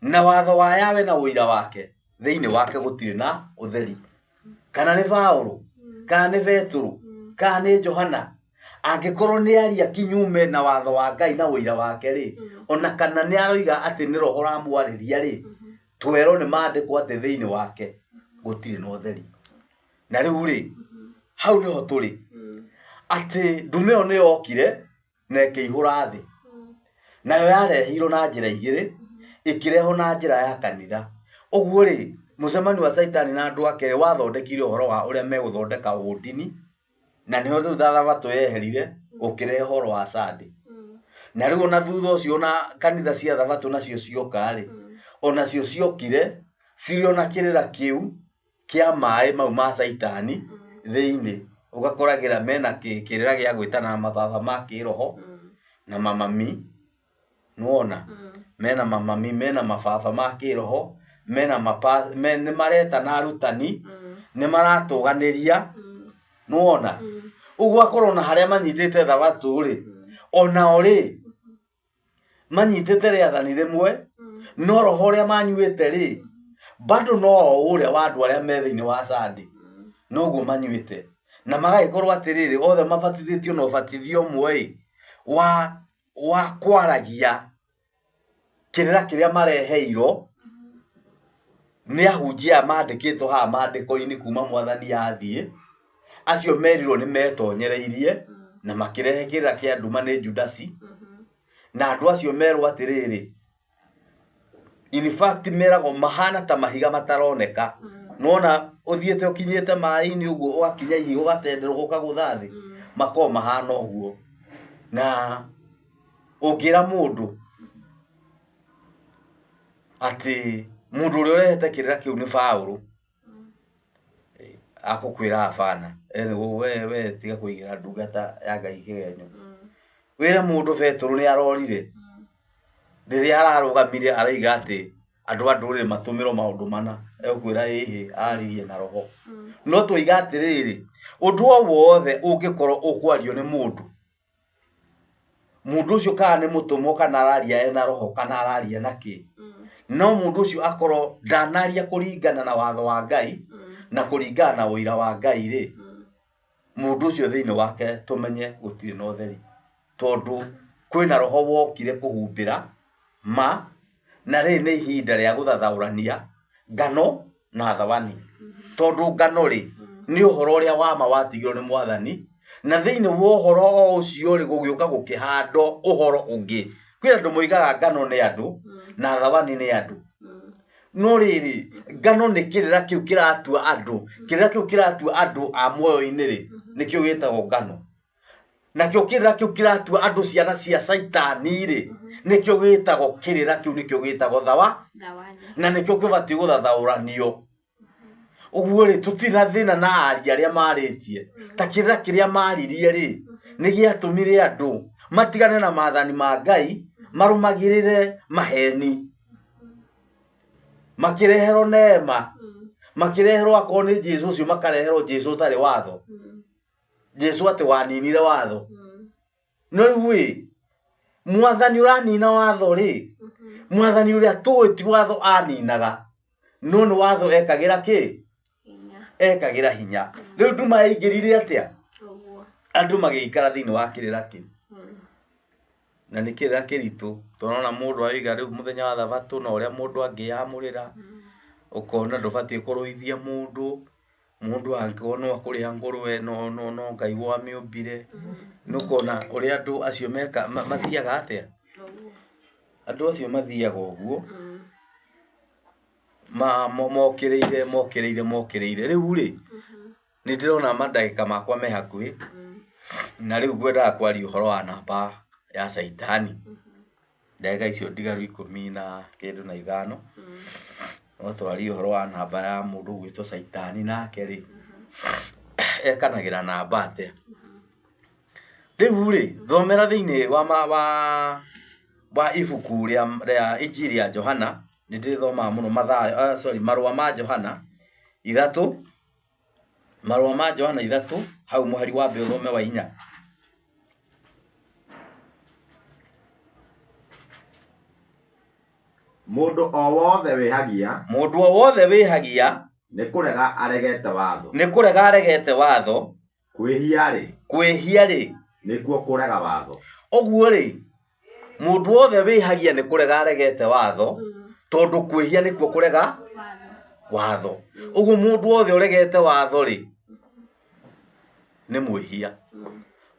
na watho wa Yawe na ũira wake. Thĩinĩ wake gũtirĩ na ũtheri. Kana nĩ Paũlũ, kana nĩ Petũrũ, kana nĩ Johana. Angĩkorwo nĩ aria kinyume na watho wa Ngai na ũira wake rĩ, ona kana nĩ aroiga atĩ nĩ roho ũramwarĩria rĩ, twerwo nĩ maandĩko atĩ thĩinĩ wake gũtirĩ na ũtheri. Na rĩu rĩ, hau nĩho tũrĩ. Atĩ ndume ĩyo nĩ yokire na ĩkĩihũra thĩ. Nayo yarehirwo na njĩra igĩrĩ, ĩkĩrehwo na njĩra ya kanitha. Ũguo rĩ, mũcemanio wa Caitani na andũ ake rĩ, wathondekire ũhoro wa ũrĩa megũthondeka ũndini, na nĩho rĩu thabatũ yeherire, ũkĩrehe ũhoro wa Sunday. Na rĩu ona thutha ũcio ona kanitha cia thabatũ nacio cioka rĩ, onacio ciokire cirĩ ona kĩrĩra kĩu kĩa maĩ mau ma Caitani thĩinĩ. Ũgakoragĩra mena kĩrĩra gĩa gwĩtana mababa ma kĩroho na mamami, nĩwona? Mena mamami, mena mababa ma kĩroho, mena mapa, nĩ maretana arutani, nĩ maratũganĩria, nĩwona? Ũguo akorwo na harĩa manyitĩte thabatũ rĩ, onao rĩ, manyitĩte rĩathani rĩmwe, no roho ũrĩa manyuĩte rĩ, bado no o ũrĩa wa andũ arĩa me thĩinĩ wa Sunday, noguo manyuĩte. Na magagĩkorwo atĩrĩrĩ, othe mabatithĩtio na ũbatithio ũmwe ĩ, wa kwaragia kĩrĩra kĩrĩa mareheirwo nĩ ahunjia aya mandĩkĩtwo haha maandĩko-inĩ kuma mwathani athiĩ, acio merirwo nĩ metonyereirie na makĩrehe kĩrĩra kĩa nduma nĩ Judasi, na andũ acio merwo atĩrĩrĩ, in fact meragwo mahana ta mahiga mataroneka. Nĩwona ũthiĩte ũkinyĩte maĩ-inĩ ũguo ũgakinya ihiga ũgatenderũka ũkagũtha thĩ, makoragwo mahana ũguo. Na ũngĩra mũndũ atĩ mũndũ ũrĩa ũrehete kĩrĩra kĩu nĩ Paũlũ, akũkwĩra hapana, we tiga kũigĩra ndungata ya Ngai kĩgenyo. Wĩre mũndũ Petũrũ nĩ arorire, rĩrĩa ararũgamire araiga atĩ andũ a ndũrĩrĩ matũmĩrwo maũndũ mana, egũkwĩra ĩhĩ, aririe na roho. No tũiga atĩrĩrĩ, ũndũ o wothe ũngĩkorwo ũkwario nĩ mũndũ, mũndũ ũcio kana nĩ mũtũmwo kana araria ena roho kana araria na kĩ, no mũndũ ũcio akorwo ndanaria kũringana na watho wa Ngai na kũringana na ũira wa Ngai rĩ, mũndũ ũcio thĩinĩ wake tũmenye gũtirĩ na ũtheri, tondũ kwĩna roho wokire kũhumbĩra ma, na rĩrĩ nĩ ihinda rĩa gũthathaũrania ngano na thawani. Tondũ ngano rĩ, nĩ ũhoro ũrĩa wa ma watigirwo nĩ mwathani, na thĩinĩ wa ũhoro o ũcio rĩ, gũgĩũka gũkĩhandwo ũhoro ũngĩ. Kwĩ andũ moigaga ngano nĩ andũ na thawani nĩ andũ. No rĩrĩ, ngano nĩ kĩrĩra kĩu kĩratua andũ, kĩrĩra kĩu kĩratua andũ a muoyo-inĩ rĩ, nĩkĩo gĩtagwo ngano. Nakĩo kĩrĩra kĩu kĩratua andũ ciana cia caitani rĩ, nĩkĩo gĩtagwo kĩrĩra kĩu nĩkĩo gĩtagwo thawa, na nĩkĩo kĩbatiĩ gũthathaũranio. Ũguo rĩ, tũtirĩ na thĩna na aria arĩa marĩtie. Ta kĩrĩra kĩrĩa maririe rĩ, nĩ gĩatũmire andũ matigane na maathani ma Ngai, marũmagĩrĩre maheni. Makĩreherwo neema, makĩreherwo akorwo nĩ Jesũ ũcio, makareherwo Jesũ ũtarĩ watho. Jesũ atĩ waninire watho. No rĩu ĩ, mwathani ũranina watho rĩ, mwathani ũrĩa tũĩ ti watho aninaga, no nĩ watho ekagĩra kĩ? Ekagĩra hinya. Rĩu nduma yaingĩrire atĩa? Andũ magĩikara thĩinĩ wa kĩrĩra kĩu. Na nĩ kĩrĩra kĩritũ, tondũ mũndũ aroiga rĩu mũthenya wa thabatũ na ũrĩa mũndũ angĩyamũrĩra, ũkona ndũbatiĩ kũrũithia mũndũ, mũndũ angĩkorwo no akũrĩa ngũrwe no no no Ngai wamĩũmbire. Nĩ ũkona ũrĩa andũ acio meka mathiaga atĩa? Andũ acio mathiaga ũguo, mokĩrĩire mokĩrĩire mokĩrĩire. Rĩu rĩ, nĩ ndĩrona mandagĩka makwa me hakuhĩ, na rĩu ngwendaga kwaria ũhoro wa namba ya caitani. Ndagĩka icio ndigaru ikũmi na kĩndũ na ithano, no twarie ũhoro wa namba ya mũndũ ũgwĩtwo caitani nake rĩ, ekanagĩra namba atĩa. Rĩu rĩ, thomera thĩinĩ wa wa wa ibuku rĩa rĩa Injiri ya Johana, nĩ ndĩrĩthomaga mũno Mathayo, sorry, marũa ma Johana ithatũ, marũa ma Johana ithatũ, hau mũhari wa mbere ũthome wa inya. Mũndũ o wothe wĩhagia, Mũndũ o wothe wĩhagia, nĩ kũrega aregete watho. Nĩ kũrega aregete watho. Kwĩhia rĩ, Kwĩhia rĩ, nĩkuo kũrega watho. Ũguo rĩ, mũndũ wothe wĩhagia nĩ kũrega aregete watho, tondũ kwĩhia nĩkuo kũrega watho. Ũguo mũndũ wothe ũregete watho rĩ, nĩ mwĩhia.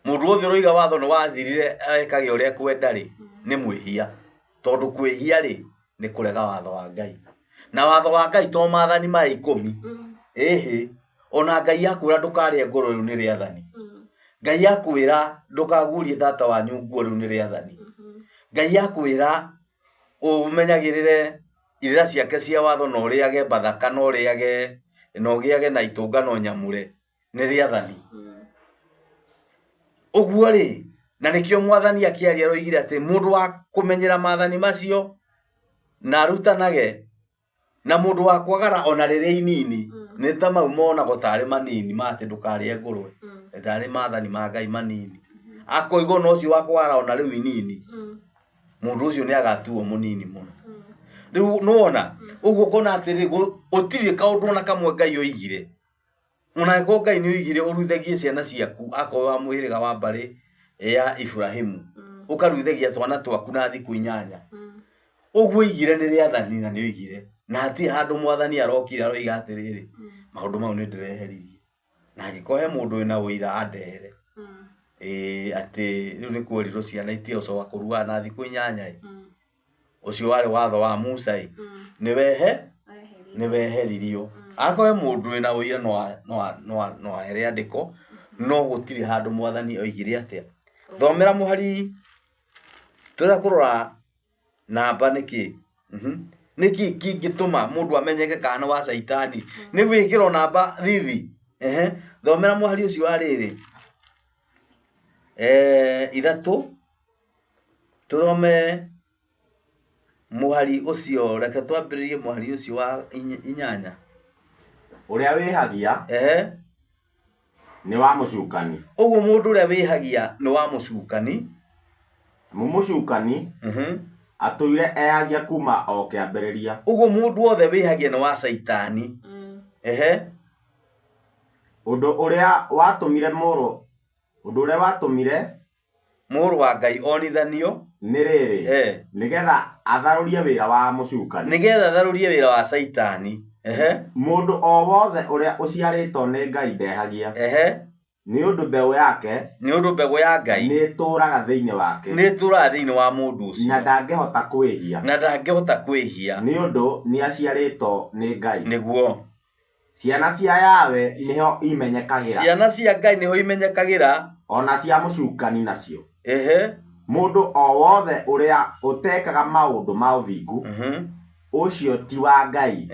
Mũndũ wothe ũroiga watho nĩ wathirire ekage ũrĩa ekwenda rĩ, nĩ mwĩhia. Tondũ kwĩhia rĩ, nĩ kũrega watho wa Ngai. Na watho wa Ngai to maathani maya ikũmi. Ĩhĩ, ona Ngai akwĩra ndũkarĩe ngũrwe rĩu nĩ rĩathani. Ngai akwĩra ndũkagurie tata wanyu nguo rĩu nĩ rĩathani. Ngai akwĩra ũmenyagĩrĩre irĩra ciake cia watho na ũrĩage bathaka na ũrĩage na ũgĩage na itũngano nyamũre nĩ rĩathani. Ũguo rĩ, na nĩkĩo mwathani akĩaria aroigire atĩ mũndũ wa kũmenyera maathani macio na arutanage na mũndũ wa kwagara ona rĩrĩa inini, nĩ ta mau monagwo tarĩ manini ma atĩ ndũkarĩe ngũrwe, tarĩ maathani ma Ngai manini. Akoiga ona ũcio wa kwagara ona rĩu inini, mũndũ ũcio nĩ agatuo mũnini mũno. Rĩu nĩwona, ũguo ũkona atĩrĩ, gũtirĩ kaũndũ ona kamwe Ngai oigire. Ona angĩkorwo Ngai nĩ oigire ũruithagie ciana ciaku akorwo wa mũhĩrĩga wa mbarĩ ya Ibrahimu, ũkaruithagia twana twaku na thikũ inyanya. Ũguo oigire nĩ rĩathani na nĩ oigire. Na hatirĩ handũ mwathani arokire aroiga atĩrĩrĩ, maũndũ mau nĩ ndĩreheririe. Na angĩkorwo he mũndũ wĩna ũira andehere. Ĩĩ atĩ rĩu nĩ kwerirwo ciana itigocoka kũrua na thikũ inyanya ĩ. Ũcio warĩ watho wa Musa ĩ. Nĩ weheririo. Akorwo he mũndũ wĩna ũira no ahe rĩandĩko, no gũtirĩ handũ mwathani oigire atĩa. Thomera mũhari, tũrenda kũrora namba nĩkĩ. Nĩkĩ kĩngĩtũma mũndũ amenyeke kana nĩ wa caitani? Nĩ gwĩkĩrwo namba thithi. Thomera mũhari ũcio wa rĩrĩ. Ithatũ. Tũthome mũhari ũcio, reke twambĩrĩrie mũhari ũcio wa inyanya. Ũrĩa wĩhagia nĩ wa mũcukani. Ũguo mũndũ ũrĩa wĩhagia nĩ wa mũcukani. Amu mũcukani atũire ehagia kuma o kĩambĩrĩria. Ũguo mũndũ wothe wĩhagia nĩ wa caitani. Ũndũ ũrĩa watũmire mũrũ, ũndũ ũrĩa watũmire Mũrũ wa Ngai onithanio nĩ rĩrĩ, nĩgetha atharũrie wĩra wa mũcukani. Nĩgetha atharũrie wĩra wa caitani. Mũndũ o wothe ũrĩa ũciarĩtwo nĩ Ngai ndehagia. Nĩ ũndũ mbeũ yake, Nĩ ũndũ mbegũ ya Ngai nĩ ĩtũũraga thĩinĩ wake. Nĩ ĩtũũraga thĩinĩ wa mũndũ ũcio. Na ndangĩhota kwĩhia. Na ndangĩhota kwĩhia. Nĩ ũndũ nĩ aciarĩtwo nĩ Ngai. Nĩguo. Ciana cia Yahweh nĩho imenyekagĩra. Ciana cia Ngai nĩho imenyekagĩra. Ona cia mũcukani nacio. Ehe. Mũndũ o wothe ũrĩa ũtekaga maũndũ ma ũthingu, ũcio ti wa Ngai,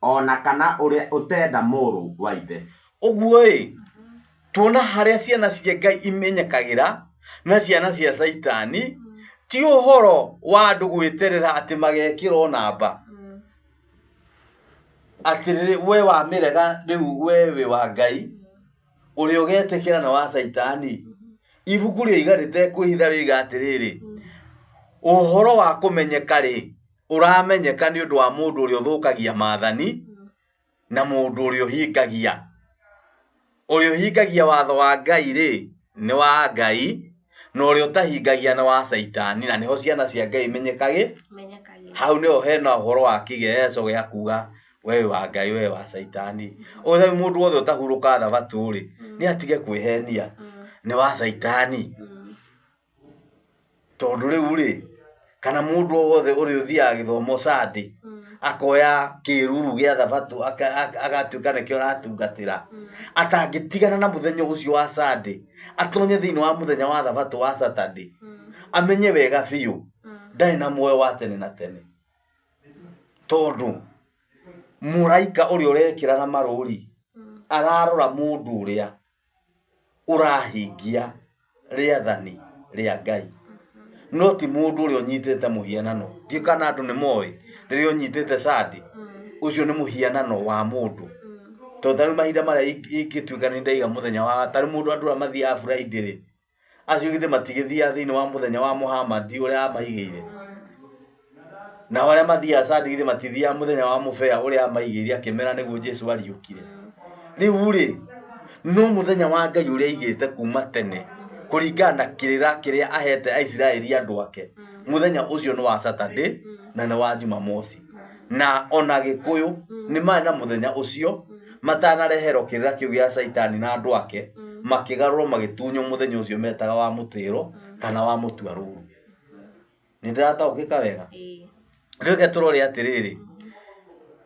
ona kana ũrĩa ũtenda mũrũ wa ithe. Ũguo ĩ, tuona harĩa ciana cia Ngai imenyekagĩra na ciana cia Caitani, ti ũhoro wa andũ gwĩterera atĩ magekĩrwo namba. Atĩrĩrĩ, we wamĩrega rĩu we wĩ wa Ngai, ũrĩa ũgetĩkĩra nĩ wa Caitani. Ibuku rĩoiga rĩtekwĩhitha rĩoiga atĩrĩrĩ, ũhoro wa kũmenyeka rĩ, ũramenyeka nĩ ũndũ wa mũndũ ũrĩa ũthũkagia maathani na mũndũ ũrĩa ũhingagia. Ũrĩa ũhingagia watho wa Ngai rĩ, nĩ wa Ngai, na ũrĩa ũtahingagia nĩ wa Caitani, na nĩho ciana cia Ngai imenyekagĩ. Hau nĩho hena ũhoro wa kĩgeeco gĩa kuga we wa Ngai, we wa Caitani. Ũyũ mũndũ wothe ũtahurũka thabatũ rĩ, nĩ atige kwĩhenia, nĩ wa Caitani. Tondũ rĩu rĩ, kana mũndũ o wothe ũrĩa ũthiaga gĩthomo Sunday, akoya kĩruru gĩa thabatũ agatuĩka nĩkĩo aratungatĩra, atangĩtigana na mũthenya ũcio wa Sunday, atonye thĩinĩ wa mũthenya wa thabatũ wa Saturday, amenye wega biũ ndarĩ na muoyo wa tene na tene. Tondũ mũraika ũrĩa ũrekĩra na marũri ararora mũndũ ũrĩa ũrahingia rĩathani rĩa Ngai, no ti mũndũ ũrĩa ũnyitĩte mũhianano. Ndiũĩ kana andũ nĩ moĩ rĩrĩa ũnyitĩte Sunday, ũcio nĩ mũhianano wa mũndũ. Tondũ tarĩu mahinda marĩa ingĩtuĩka nĩ ndaiga mũthenya wa tarĩu mũndũ andũ arĩa mathiaga Friday rĩ, acio githĩ matigĩthiaga thĩinĩ wa mũthenya wa Muhammad ũrĩa amaigĩire. Nao arĩa mathiaga Sunday githĩ matithiaga mũthenya wa mũbea ũrĩa amaigĩire akĩmera nĩguo Jesu ariũkire. Rĩu rĩ, no mũthenya wa Ngai ũrĩa aigĩte kuma tene kũringana na kĩrĩra kĩrĩa ahete Aisiraeli andũ ake, mũthenya ũcio nĩ wa Saturday na nĩ wa Jumamosi. Na ona Gĩkũyũ nĩ marĩ na mũthenya ũcio matanareherwo kĩrĩra kĩu gĩa Caitani na andũ ake, makĩgarũrwo magĩtunywo mũthenya ũcio metaga wa mũtĩro kana wa mũtuarũru. Nĩ ndĩrataũkĩka wega? Rĩu reke tũrore atĩrĩrĩ,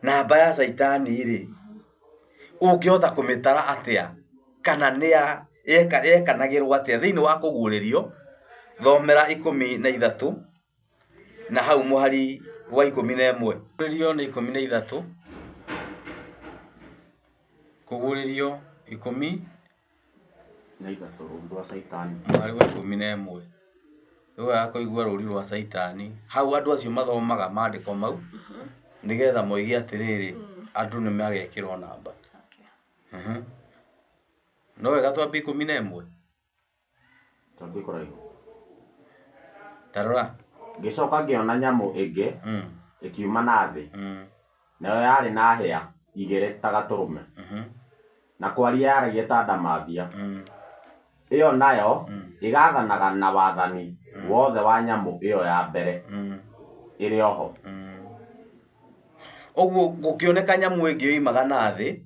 namba ya Caitani rĩ, ũngĩhota kũmĩtara atĩa kana nĩ ya yekanagĩrwo atĩa thĩinĩ wa kũguũrĩrio? Thomera 13 na hau mũhari wa 11. Kũguũrĩrio nĩ 13. Kũguũrĩrio ikũmi na ithatũ, rũũru rwa Caitani. Mũhari wa 11. Rĩu wega kũigua rũũri rwa Caitani. Hau andũ acio mathomaga maandĩko mau nĩgetha moige atĩrĩrĩ, andũ nĩ magekĩrwo namba. No wega twambie 11. Twambie kũraihu. Tarora. Ngĩcoka ngĩona nyamũ ĩngĩ ĩkiuma na thĩ, nayo yarĩ na hĩa igĩrĩ ta gatũrũme, na kwaria yaragia ta ndamathia. Ĩyo nayo ĩgathanaga na wathani wothe wa nyamũ ĩyo ya mbere ĩrĩ oho. Ũguo gũkĩoneka nyamũ ĩngĩ yoimaga na thĩ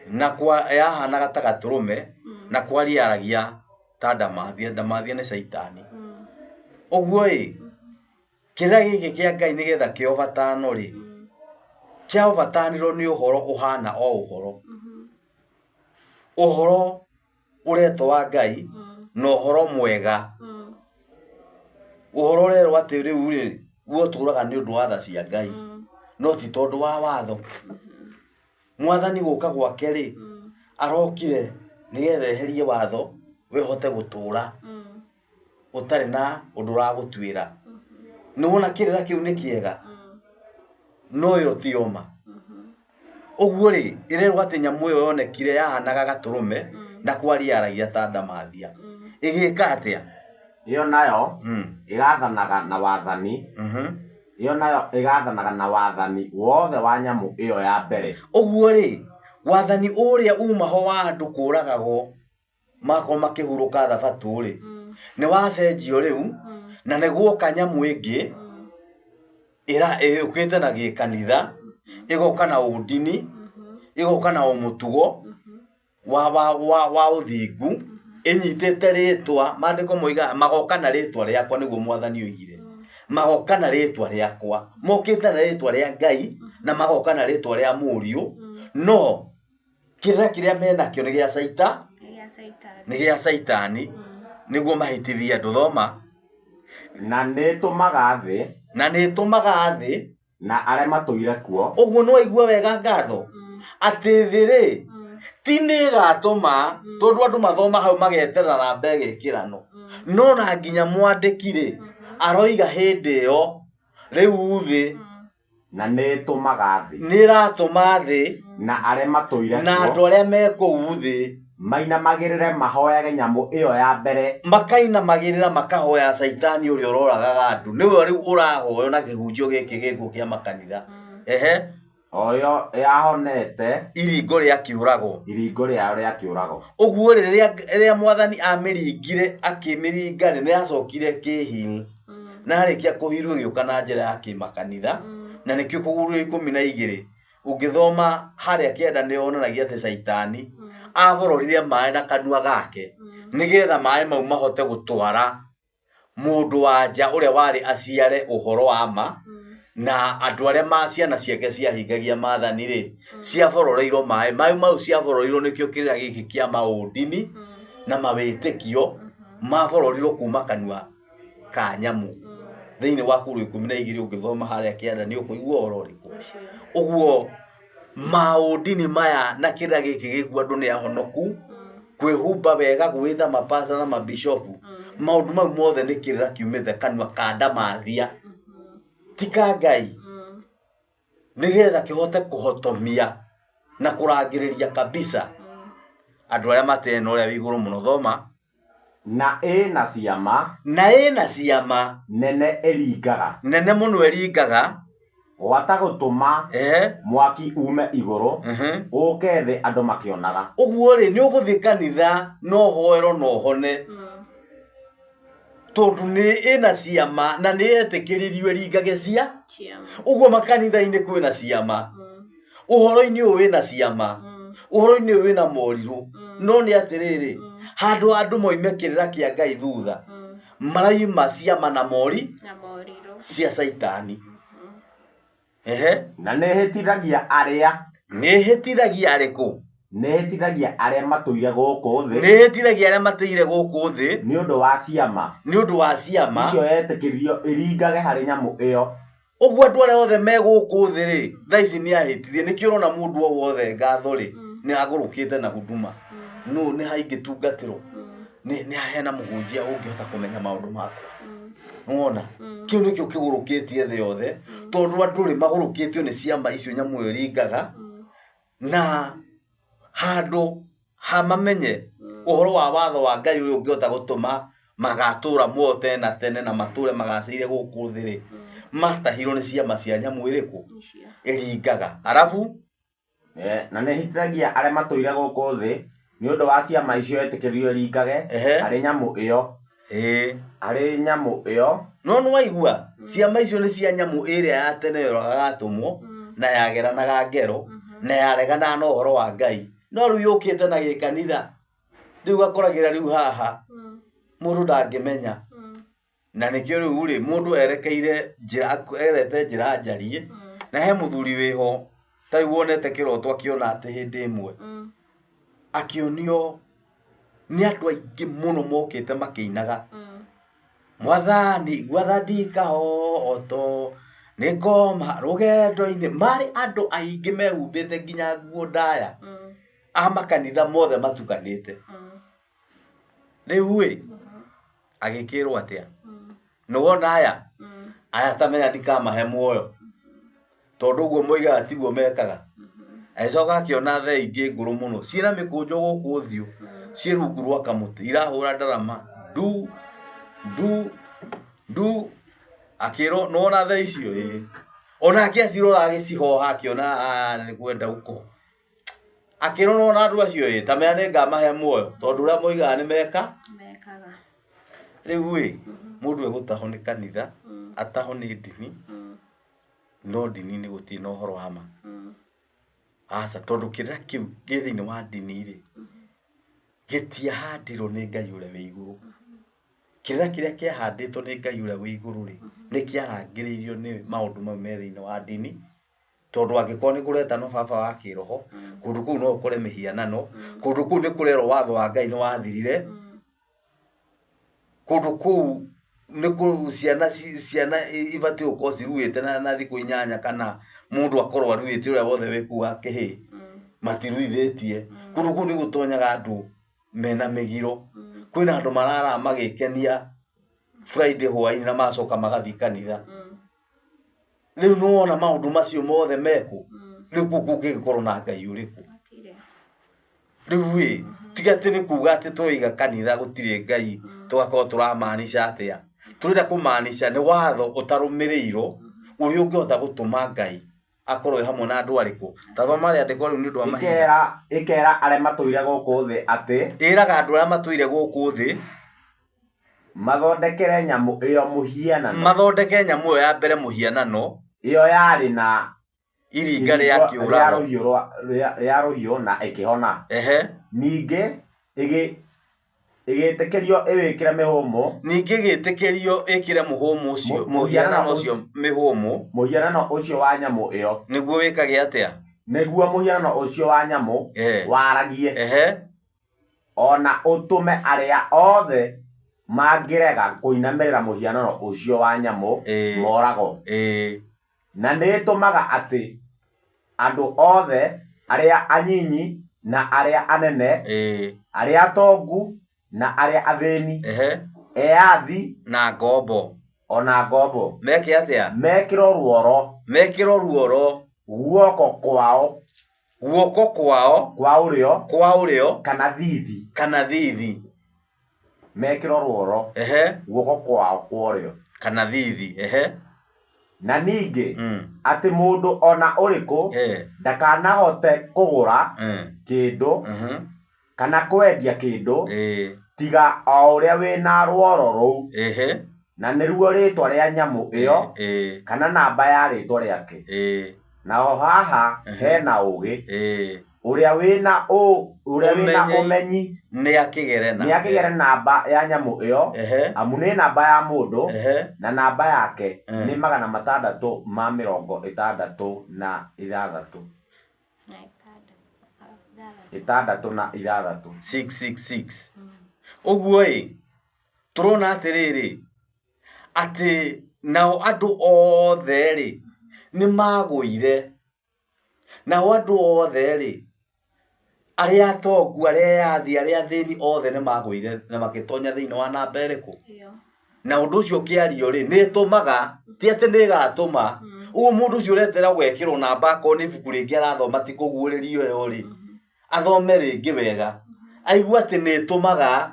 na kwa yahanaga ta gatũrũme na kwaria yaragia ta ndamathia. Ndamathia nĩ Caitani. Ũguo ĩ, kĩrĩra gĩkĩ kĩa Ngai nĩgetha kĩobatano rĩ, kĩaobatanirwo nĩ ũhoro ũhana o ũhoro. Ũhoro ũretwo wa Ngai na ũhoro mwega. Ũhoro ũrerwo atĩ rĩu rĩ, we ũtũraga nĩ ũndũ wa tha cia Ngai, no ti tondũ wa watho. Mwathani gũka gwake rĩ, arokire nĩgetha eherie watho, we ũhote gũtũra ũtarĩ na ũndũ ũragũtuĩra. Nĩ wona kĩrĩra kĩu nĩ kĩega, no ĩyo ti oma. Ũguo rĩ, ĩrerwo atĩ nyamũ ĩyo yonekire yahanaga gatũrũme na kwaria yaragia ta ndamathia. Ĩgĩka atĩa? Ĩyo nayo ĩgathanaga na wathani. Ĩyo nayo ĩgathanaga na wathani wothe wa nyamũ ĩyo ya mbere. Ũguo rĩ, wathani ũrĩa uma ho wa andũ kũragagwo makorwo makĩhurũka thabatũ rĩ, nĩ wacenjio rĩu na nĩ guoka nyamũ ĩngĩ ĩra ĩũkĩte na gĩkanitha, ĩgoka na ũndini, ĩgoka na ũmũtugo wa wa wa wa ũthingu, ĩnyitĩte rĩtwa, maandĩko moigaga magoka na rĩtwa rĩakwa, nĩguo mwathani oigire. Magoka na rĩtwa rĩakwa, mokĩte na rĩtwa rĩa Ngai, Na magoka na rĩtwa rĩa mũriũ, no kĩrĩra kĩrĩa menakĩo nĩ gĩa caita, nĩ gĩa caitani, nĩguo mahĩtithie andũ. Thoma. Na nĩ ĩtũmaga thĩ, Na nĩ ĩtũmaga thĩ na arĩa matũire kuo. Ũguo nĩ waigua wega ngatho, atĩ thĩ rĩ ti nĩ ĩgatũma, tondũ andũ mathoma hau mageterera namba ĩgĩkĩrano, no na nginya mwandĩki rĩ aroiga hĩndĩ ĩyo rĩu thĩ Na nĩ ĩtũmaga thĩ, nĩ ĩratũma thĩ na arĩa matũire na andũ arĩa me kũu thĩ mainamagĩrĩre mahoyage nyamũ ĩyo ya mbere, makainamagĩrĩra makahoya caitani ũrĩa ũroragaga andũ, nĩwe rĩu ũrahoywo na kĩhunjio gĩkĩ gĩkuo kĩa makanitha. Ehe. O yo yahonete iringo rĩa kĩũrago, iringo rĩayo rĩa kĩũrago. Ũguo rĩ rĩrĩa mwathani amĩringire akĩmĩringa rĩ, nĩ yacokire kĩhill, na arĩkia kũhirwo ĩgĩũka na njĩra ya kĩmakanitha, na nĩkĩo kũgurũ 12 ũngĩthoma harĩa kĩanda nĩ yonanagia atĩ caitani abororire maĩ na kanua gake, nĩgetha maĩ mau mahote gũtwara mũndũ wa nja ũrĩa warĩ aciare ũhoro wa ma, na andũ arĩa ma ciana ciake ciahingagia maathani rĩ, ciabororeirwo maĩ maĩ mau ciabororeirwo. Nĩkĩo kĩrĩra gĩkĩ kĩa maũndini na mawĩtĩkio mabororirwo kuma kanua ka nyamũ thĩinĩ wa kũrũ 12. Ũngĩthoma harĩa kĩanda nĩ ũkũigua ũhoro ũrĩkũ. Ũguo maũndini maya na kĩrĩra gĩkĩ gĩkuo andũ nĩ ahonoku, kwĩhumba wega, gwĩta mapasta na mabishopu, maũndũ mau mothe nĩ kĩrĩra kiumĩte kanua ka ndamathia, ti ka Ngai, nĩgetha kĩhote kũhotomia na kũrangĩrĩria kabisa andũ arĩa matena ũrĩa wĩ igũrũ mũno. Thoma. Na ĩna ciama Na ĩna ciama nene ĩringaga, nene mũno ĩringaga, gwata gũtũma mwaki ume igũrũ ũke thĩ andũ makĩonaga. Ũguo rĩ, nĩ ũgũthiĩ kanitha no ũhoerwo no ũhone, tondũ nĩ ĩna ciama na nĩ yetĩkĩririo ĩringage cia ũguo. Makanitha-inĩ kwĩna ciama, ũhoro-inĩ ũyũ wĩna ciama, ũhoro-inĩ ũyũ wĩna morirũ. No nĩ atĩrĩrĩ, handũ andũ moime kĩrĩra kĩa Ngai thutha, maraima ciama na mori cia caitani. Ehe. Na nĩ ĩhĩtithagia arĩa, Nĩ ĩhĩtithagia arĩkũ? Nĩ ĩhĩtithagia arĩa matũire gũkũ thĩ, Nĩ ĩhĩtithagia arĩa matũire gũkũ thĩ, nĩ ũndũ wa ciama nĩ ũndũ wa ciama icio yetĩkĩririo ĩringage harĩ nyamũ ĩyo. Ũguo andũ arĩa othe me gũkũ thĩ rĩ, thaa ici nĩ ahĩtithie. Nĩkĩo ũrona mũndũ o wothe ngatho rĩ nĩ agũrũkĩte na huduma no nĩ haingĩtungatĩrwo, nĩ hena mũhunjia ũngĩhota kũmenya maũndũ makwa. Nĩwona kĩu nĩkĩo kĩgũrũkĩtie thĩ yothe, tondũ andũ rĩ magũrũkĩtio nĩ ciama icio nyamũ ĩyo ĩringaga, na handũ ha mamenye ũhoro wa watho wa Ngai ũrĩa ũngĩhota gũtũma magatũra muoyo tene na tene na matũre magacĩire gũkũ thĩ rĩ, matahirwo nĩ ciama cia nyamũ ĩrĩkũ ĩringaga. Arabu Na nĩ ĩhĩtithagia arĩa matũire gũkũ thĩ nĩ ũndũ wa ciama icio yetĩkĩririo ĩringage harĩ nyamũ ĩyo, harĩ nyamũ ĩyo. No nĩ waigua ciama icio nĩ cia nyamũ ĩrĩa ya tene yoragaga atũmwo na yageranaga ngero na yareganaga na ũhoro wa Ngai, no rĩu yũkĩte na gĩkanitha rĩu gakoragĩra rĩu haha mũndũ ndangĩmenya, na nĩkĩo rĩu rĩ mũndũ erekeire njĩra, erete njĩra njarie. Na he mũthuri wĩho ta rĩu wonete kĩroto, akĩona atĩ hĩndĩ ĩmwe akĩonio nĩ andũ aingĩ mũno mokĩte makĩinaga, "Mwathani gwatha ndikahoto nĩ ngoma rũgendo-inĩ." Marĩ andũ aingĩ mehumbĩte nginya nguo ndaya a makanitha mothe matukanĩte. Rĩu ĩ agĩkĩrwo atĩa? Nĩwona aya aya tamenya ndikamahe muoyo, tondũ ũguo moigaga tiguo mekaga. Agĩcoka akĩona thee ingĩ ngũrũ mũno ciĩna mĩkũnjo gũkũ ũthiũ, ciĩ rungu rwa kamũtĩ, irahũra ndarama ndu ndu ndu. Akĩrwo, "Nĩwona thee icio?" "Ĩĩ." Onake acirora agĩcihoha, akĩona, "Ah, nĩ kwenda uko." Akĩrwo, "Nĩwona andũ acio?" "Ĩĩ." "Tamenya nĩ ngamahe muoyo, tondũ ũrĩa moigaga nĩ meka." Mekaga. Rĩu ĩ mũndũ egũtahwo nĩ kanitha, atahwo nĩ ndini, no ndini-inĩ gũtirĩ na ũhoro wa ma, aca, tondũ kĩrĩra kĩu gĩ thĩinĩ wa ndini rĩ gĩtiahandirwo nĩ Ngai ũrĩa wĩ igũrũ. Kĩrĩra kĩrĩa kĩahandĩtwo nĩ Ngai ũrĩa wĩ igũrũ rĩ, nĩ kĩarangĩrĩirio nĩ maũndũ mau me thĩinĩ wa ndini. Tondũ angĩkorwo nĩ kũretanwo baba wa kĩroho, kũndũ kũu no ũkore mĩhianano, kũndũ kũu nĩ kũrerwo watho wa Ngai nĩ wathirire, kũndũ kũu nĩ kũ ciana ciana ibatiĩ gũkorwo ciruĩte na thikũ 8 kana mũndũ akorwo aruĩte ũrĩa wothe wĩ kũu wa kĩhĩĩ, matiruithĩtie. Kũndũ kũu nĩ gũtonyaga andũ mena mĩgiro. Kwĩna andũ mararaga magĩkenia Friday hwaĩ-inĩ na magacoka magathiĩ kanitha. Rĩu nĩ wona maũndũ macio mothe mekũ, rĩu kũu kũngĩgĩkorwo na Ngai ũrĩkũ? Rĩu ĩ, tiga atĩ nĩ kuga atĩ tũroiga kanitha gũtirĩ Ngai, tũgakorwo tũramaanisha atĩa? Tũrenda kũmaanisha nĩ watho ũtarũmĩrĩirwo ũrĩa ũngĩhota gũtũma Ngai akorwo e hamwe na andũ arĩkũ. Ta thoma rĩandĩko rĩu nĩ ũndũ wa mahinda. Ĩkera arĩa matũire gũkũ thĩ atĩ, ĩraga andũ arĩa matũire gũkũ thĩ mathondekere nyamũ ĩyo mũhianano, mathondeke nyamũ ĩyo ya mbere mũhianano, ĩyo yarĩ na iringa rĩa kĩũrago rĩa rũhiũ na ĩkĩhona. Ningĩ ĩgĩtĩkĩrio ĩwĩkĩre mĩhũmũ, Ningĩ ĩgĩtĩkĩrio ĩkĩre mũhũmũ ũcio, mũhianano ũcio mĩhũmũ, mũhianano ũcio wa nyamũ ĩyo, nĩguo wĩkage atĩa? Nĩguo mũhianano ũcio wa nyamũ waragie, ona ũtũme arĩa othe mangĩrega kũinamĩrĩra mũhianano ũcio wa nyamũ moragwo. Na nĩ ĩtũmaga atĩ andũ othe arĩa anyinyi na arĩa anene, arĩa atongu na arĩa athĩni, eathi na ngombo, ona ngombo, meke atĩa? Mekĩrwo ruoro, mekĩrwo ruoro guoko kwao, guoko kwao kwa ũrĩo, kwa ũrĩo, kana thithi, kana thithi, mekĩrwo ruoro guoko kwao kwa ũrĩo, kana thithi. Na ningĩ atĩ mũndũ ona ũrĩkũ ndakanahote kũgũra kĩndũ kana kwendia kĩndũ tiga o ũrĩa wĩna ruoro rũu, na nĩruo rĩtwa rĩa nyamũ ĩyo kana namba ya rĩtwa rĩake. Naho haha hena ũgĩ, ũrĩa wĩna ũmenyi nĩ akĩgere nĩ akĩgere namba ya nyamũ ĩyo, amu nĩ namba ya mũndũ, na namba yake nĩ 666. 66. 666. Ũguo ĩ, tũrona atĩrĩrĩ, atĩ nao andũ othe rĩ nĩ magũire, nao andũ othe rĩ, arĩa atongu, arĩa eathi, arĩa athĩni, othe nĩ magũire na magĩtonya thĩinĩ wa namba ĩrĩkũ? Na ũndũ ũcio ũkĩario rĩ, nĩ ĩtũmaga, ti atĩ nĩ ĩgatũma. Ũguo mũndũ ũcio ũretera gwekĩrwo namba, akorwo nĩ ibuku rĩngĩ arathoma ti kũguũrĩrio ĩyo rĩ, athome rĩngĩ wega, aigue atĩ nĩ ĩtũmaga.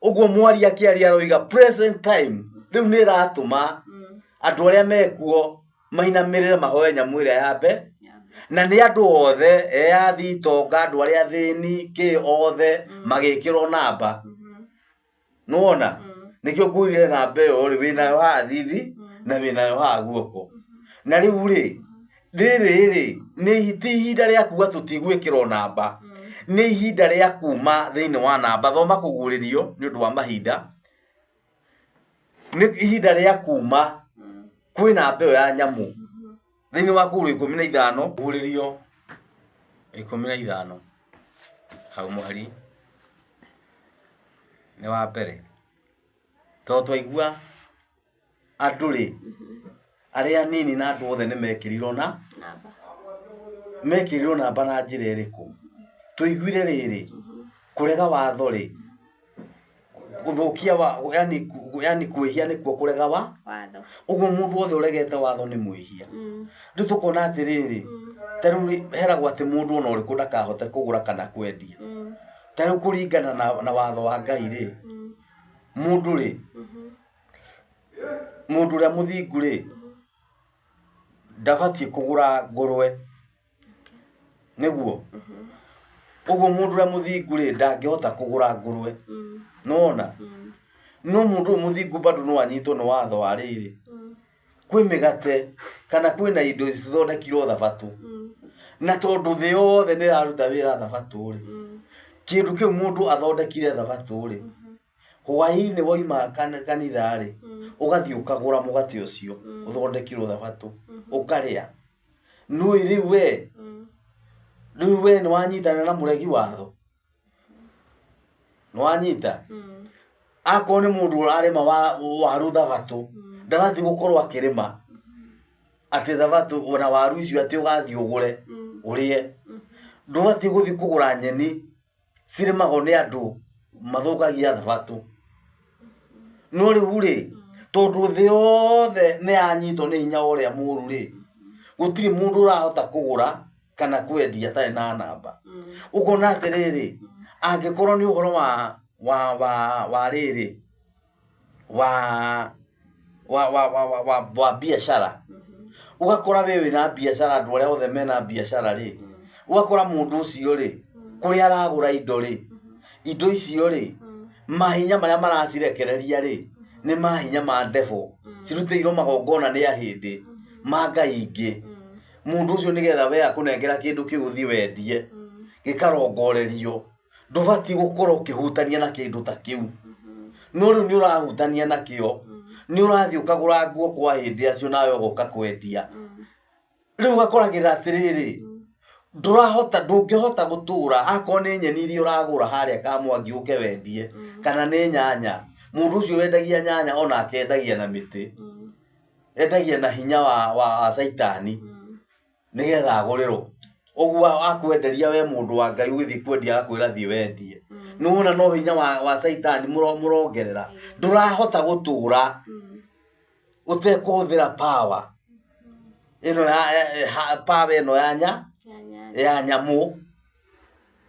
Ũguo mwaria akĩaria aroiga present time rĩu nĩ ĩratũma andũ arĩa mekuo mainamĩrĩre mahoe nyamũ ĩrĩa ya mbe, na nĩ andũ othe eathi, itonga, andũ arĩa athĩni, kĩ othe magĩkĩrwo namba. Nĩwona? Nĩkĩo ngwĩrire namba ĩyo rĩ, wĩnayo haha thithi na wĩnayo haha guoko. Na rĩu rĩ, rĩrĩ rĩ, nĩ ti ihinda rĩa kuga tũtigwĩkĩrwo namba, nĩ ihinda rĩa kuma thĩinĩ wa namba. Thoma kũguũrĩrio nĩ ũndũ wa mahinda. Nĩ ihinda rĩa kuma kwĩ namba ĩyo ya nyamũ. Thĩinĩ wa kũguũrĩrio 15, kũguũrĩrio 15, hau mũhari nĩ wa mbere. Tondũ twaigua andũ rĩ, arĩa anini na andũ othe nĩ mekĩrirwo na mekĩrirwo namba na njĩra ĩrĩkũ? Tũiguire rĩrĩ, kũrega watho rĩ, gũthũkia wa, yani, yani kwĩhia nĩkuo kũrega wa watho. Ũguo mũndũ wothe ũregete watho nĩ mwĩhia. Rĩu tũkona atĩrĩrĩ, ta rĩu heragwo atĩ mũndũ ona ũrĩkũ ndakahote kũgũra kana kwendia. Ta rĩu kũringana na watho wa Ngai rĩ, mũndũ rĩ, mũndũ ũrĩa mũthingu rĩ, ndabatiĩ kũgũra ngũrwe. Nĩguo? Ũguo mũndũ ũrĩa mũthingu rĩ, ndangĩhota kũgũra ngũrwe. Nĩwona? No mũndũ ũyũ mũthingu bado no anyitwo nĩ watho wa rĩrĩ. Kwĩ mĩgate kana kwĩna indo cithondekirwo thabatũ. Na tondũ thĩ yothe nĩ ĩraruta wĩra thabatũ rĩ, kĩndũ kĩu mũndũ athondekire thabatũ rĩ, hwaĩ-inĩ wauma kanitha rĩ, ũgathiĩ ũkagũra mũgate ũcio ũthondekirwo thabatũ, ũkarĩa. Nũĩ rĩu we rĩu we nĩ wanyitana na mũregi watho, nĩ wanyita. Akorwo nĩ mũndũ ũrarĩma waru thabatũ, ndagathiĩ gũkorwo akĩrĩma atĩ thabatũ ona waru icio atĩ ũgathiĩ ũgũre ũrĩe. Ndũbatiĩ gũthiĩ kũgũra nyeni cirĩmagwo nĩ andũ mathũkagia thabatũ. No rĩu rĩ, tondũ thĩ yothe nĩ yanyitwo nĩ hinya wa ũrĩa mũũru rĩ, gũtirĩ mũndũ ũrahota kũgũra kana kwendia atarĩ na namba. Ũkona atĩrĩrĩ, angĩkorwo nĩ ũhoro wa wa wa wa rĩrĩ wa wa wa wa wa wa wa biacara, ũgakora we wĩna biacara, andũ arĩa othe mena biacara rĩ, ũgakora mũndũ ũcio rĩ, kũrĩa aragũra indo rĩ, indo icio rĩ, mahinya marĩa maracirekereria rĩ, nĩ mahinya ma devil, cirutĩirwo magongona nĩ ahĩndĩ ma ngai ingĩ. Mũndũ ũcio nĩgetha we akũnengera kĩndũ kĩu ũthiĩ wendie, gĩkarongorerio, ndũbatiĩ gũkorwo ũkĩhutania na kĩndũ ta kĩu. No rĩu nĩ ũrahutania nakĩo, nĩ ũrathiĩ ũkagũra nguo kwa hĩndĩ acio nawe ũgoka kwendia. Rĩu ũgakoragĩrĩra atĩrĩrĩ, ndũrahota, ndũngĩhota gũtũra akorwo nĩ nyeni iria ũragũra harĩa Kamwangi ũke wendie, kana nĩ nyanya. Mũndũ ũcio wendagia nyanya onake endagia na mĩtĩ, endagia na hinya wa caitani nĩgetha agũrĩrwo. Ũguo akwenderia we mũndũ wa Ngai ũgĩthiĩ kwendia agakwĩra thiĩ wendie. Nĩwona no hinya wa caitani mũrongerera. Ndũrahota gũtũra ũtekũhũthĩra power ĩno ya power ĩno ya nya ya nyamũ,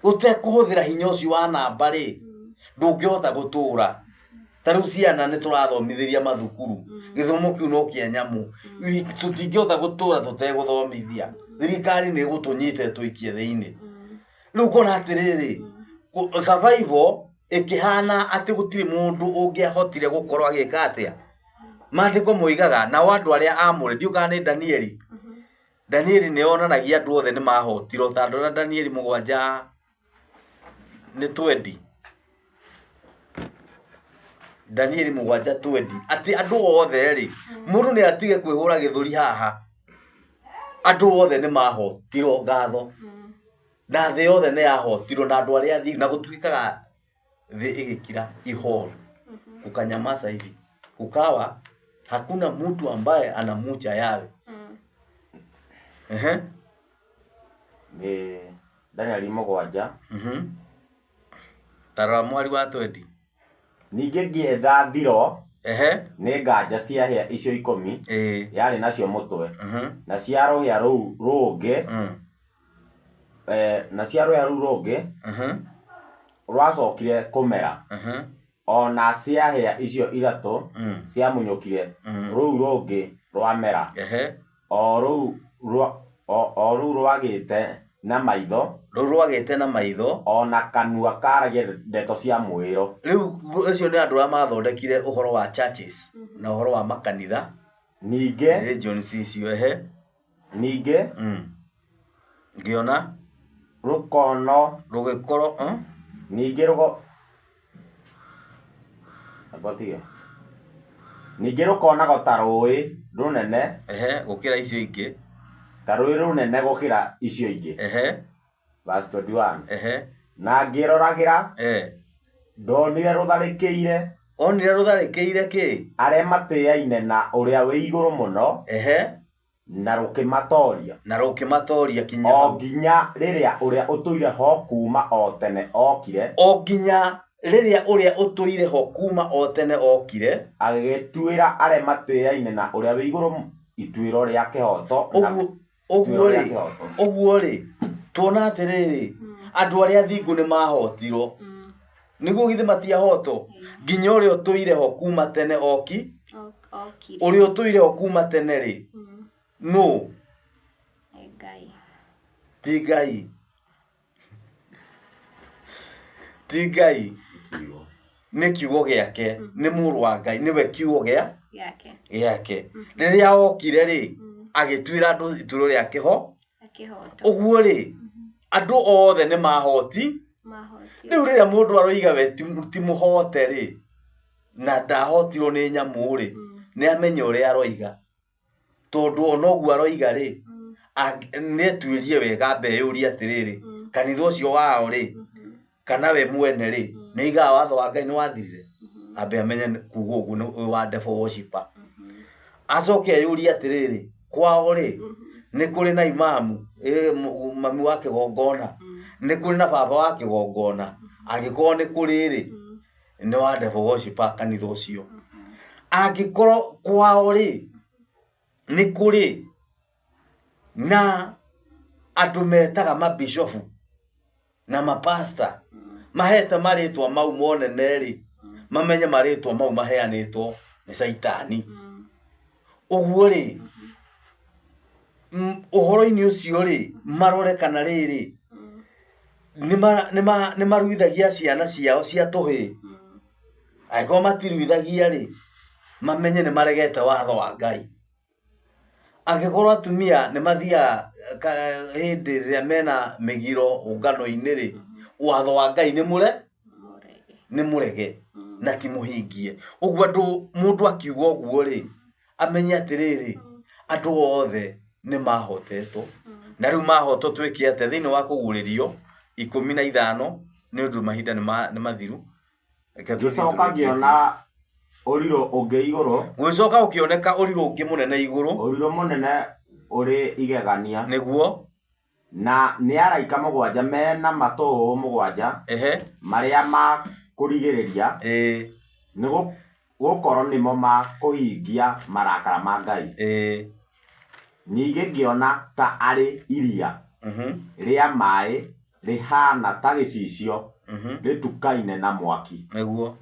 ũtekũhũthĩra hinya ũcio wa namba rĩ, ndũngĩhota gũtũra. Ta rĩu ciana nĩ tũrathomithĩria mathukuru, gĩthomo kĩu no kĩa nyamũ, tũtingĩhota gũtũra tũtegũthomithia. Thirikari nĩ ĩgũtũnyita ĩtũikie thĩinĩ. Rĩu ũkona atĩrĩrĩ, survival ĩkĩhana atĩ gũtirĩ mũndũ ũngĩahotire gũkorwo agĩka atĩa. Maandĩko moigaga nao andũ arĩa aamũre, ndiũĩ kana nĩ Danieli. Danieli nĩ onanagia andũ othe nĩ mahotirwo, ta ndona Danieli 7 nĩ 20. Danieli 7:20, atĩ andũ othe rĩ, mũndũ nĩ atige kwĩhũra gĩthũri haha. Andũ othe nĩ mahotirwo ngatho. Na thĩ yothe nĩ yahotirwo na andũ arĩa athingu, na gũtuĩkaga thĩ ĩgĩkira ihoru. Kukanyamaza hivi. Kukawa hakuna mtu ambaye anamucha Yahweh. Ehe. Nĩ Danieli 7. Tarora mwari wa 20. Ningĩ ngĩetha thiro Ehe. nĩ nganja cia hĩa icio 10 yarĩ nacio mũtwe, na cia rũhĩa rũu rũngĩ, na cia rũhĩa rũu rũngĩ rwacokire kũmera, ona cia hĩa icio 3 ciamunyũkire, rũu rũngĩ rwamera, o rũu rwagĩte na maitho, Rũu rwagĩte na maitho, ona kanua karagia ndeto cia mwĩro. Rĩu acio nĩ andũ arĩa mathondekire ũhoro wa churches na ũhoro wa makanitha. Ningĩ religions icio, ehe. Ningĩ Ngĩona rũkono rũgĩkorwo, ningĩ rũgo Abotige. Ningĩ rũkonagwo ta rũĩ rũnene, Ehe, gũkĩra icio ingĩ. Ta rũĩ rũnene gũkĩra icio ingĩ. Ehe. Verse 21. Ehe. Na ngĩroragĩra, ndonire rũtharĩkĩire. Onire rũtharĩkĩire kĩ? Arĩa matĩaine na ũrĩa wĩ igũrũ mũno. Ehe. Na rũkĩmatoria. Na rũkĩmatoria kinya O nginya rĩrĩa ũrĩa ũtũire ho kuma o tene okire. O nginya rĩrĩa ũrĩa ũtũire ho kuma o tene okire. Agĩgĩtuĩra arĩa matĩaine na ũrĩa wĩ igũrũ ituĩro rĩa kĩhooto. Ũguo rĩ, tuona atĩrĩrĩ, andũ arĩa athingu nĩ mahotirwo. Nĩguo githĩ matiahotwo? Nginya ũrĩa ũtũire ho kuma tene oki. Ũrĩa ũtũire ho kuma tene rĩ, nũ? Ngai. Ti Ngai. Ti Ngai. Nĩ kiugo gĩake, nĩ mũrũ wa Ngai, nĩwe kiugo gĩake. Gĩake. Rĩrĩa okire rĩ, agĩtuĩra andũ ituĩro rĩa kĩho. Ũguo rĩ, andũ othe nĩ mahoti. Rĩu rĩrĩa mũndũ aroiga we ti mũhote rĩ, na ndahotirwo nĩ nyamũ rĩ, nĩ amenye ũrĩa aroiga. Tondũ ona ũguo aroiga rĩ, Nĩetuĩrie wega ambe eyũrie atĩrĩrĩ, kanitha ũcio wao rĩ, kana we mwene rĩ, nĩ aigaga watho wa Ngai nĩ wathirire? Ambe amenye kuga ũguo nĩ wa devil worshipper. Acoke eyũrie atĩrĩrĩ, kwao rĩ, nĩ kũrĩ na imamu, mami wa kĩgongona, nĩ kũrĩ na baba wa kĩgongona? Angĩkorwo nĩ kũrĩ rĩ, nĩ wa devil worshipper kanitha ũcio. Angĩkorwo kwao rĩ, nĩ kũrĩ na andũ metaga mabishofu na mapasta mahete marĩtwa mau monene rĩ, mamenye marĩtwa mau maheanĩtwo nĩ caitani. Ũguo rĩ, ũhoro-inĩ ũcio rĩ, marore kana rĩrĩ, nĩ maruithagia ciana ciao cia tũhĩĩ. Angĩkorwo matiruithagia rĩ, mamenye nĩ maregete watho wa Ngai. Angĩkorwo atumia nĩ mathiaga hĩndĩ ĩrĩa mena mĩgiro ũngano-inĩ rĩ, watho wa Ngai nĩ mũre nĩ mũrege na ti mũhingie. Ũguo andũ, mũndũ akiuga ũguo rĩ, amenye atĩrĩrĩ, andũ othe nĩ mahotetwo. Na rĩu mahotwo twĩke atĩa? Thĩinĩ wa kũguũrĩrio 15, nĩ ũndũ mahinda nĩ mathiru. Reke tũthiĩ Ngĩcoka tũrĩkĩtie. ngĩona ũrirũ ũngĩ igũrũ. Gũgĩcoka gũkĩoneka ũrirũ ũngĩ mũnene igũrũ. Ũrirũ mũnene ũrĩ igegania. Nĩguo. Na nĩ araika mũgwanja mena matũhũhũ mũgwanja marĩa ma kũrigĩrĩria, nĩ gũkorwo nĩmo ma kũhingia marakara ma Ngai. Ningĩ ngĩona ta arĩ iria rĩa maĩ rĩhana ta gĩcicio rĩtukaine na mwaki. Nĩguo.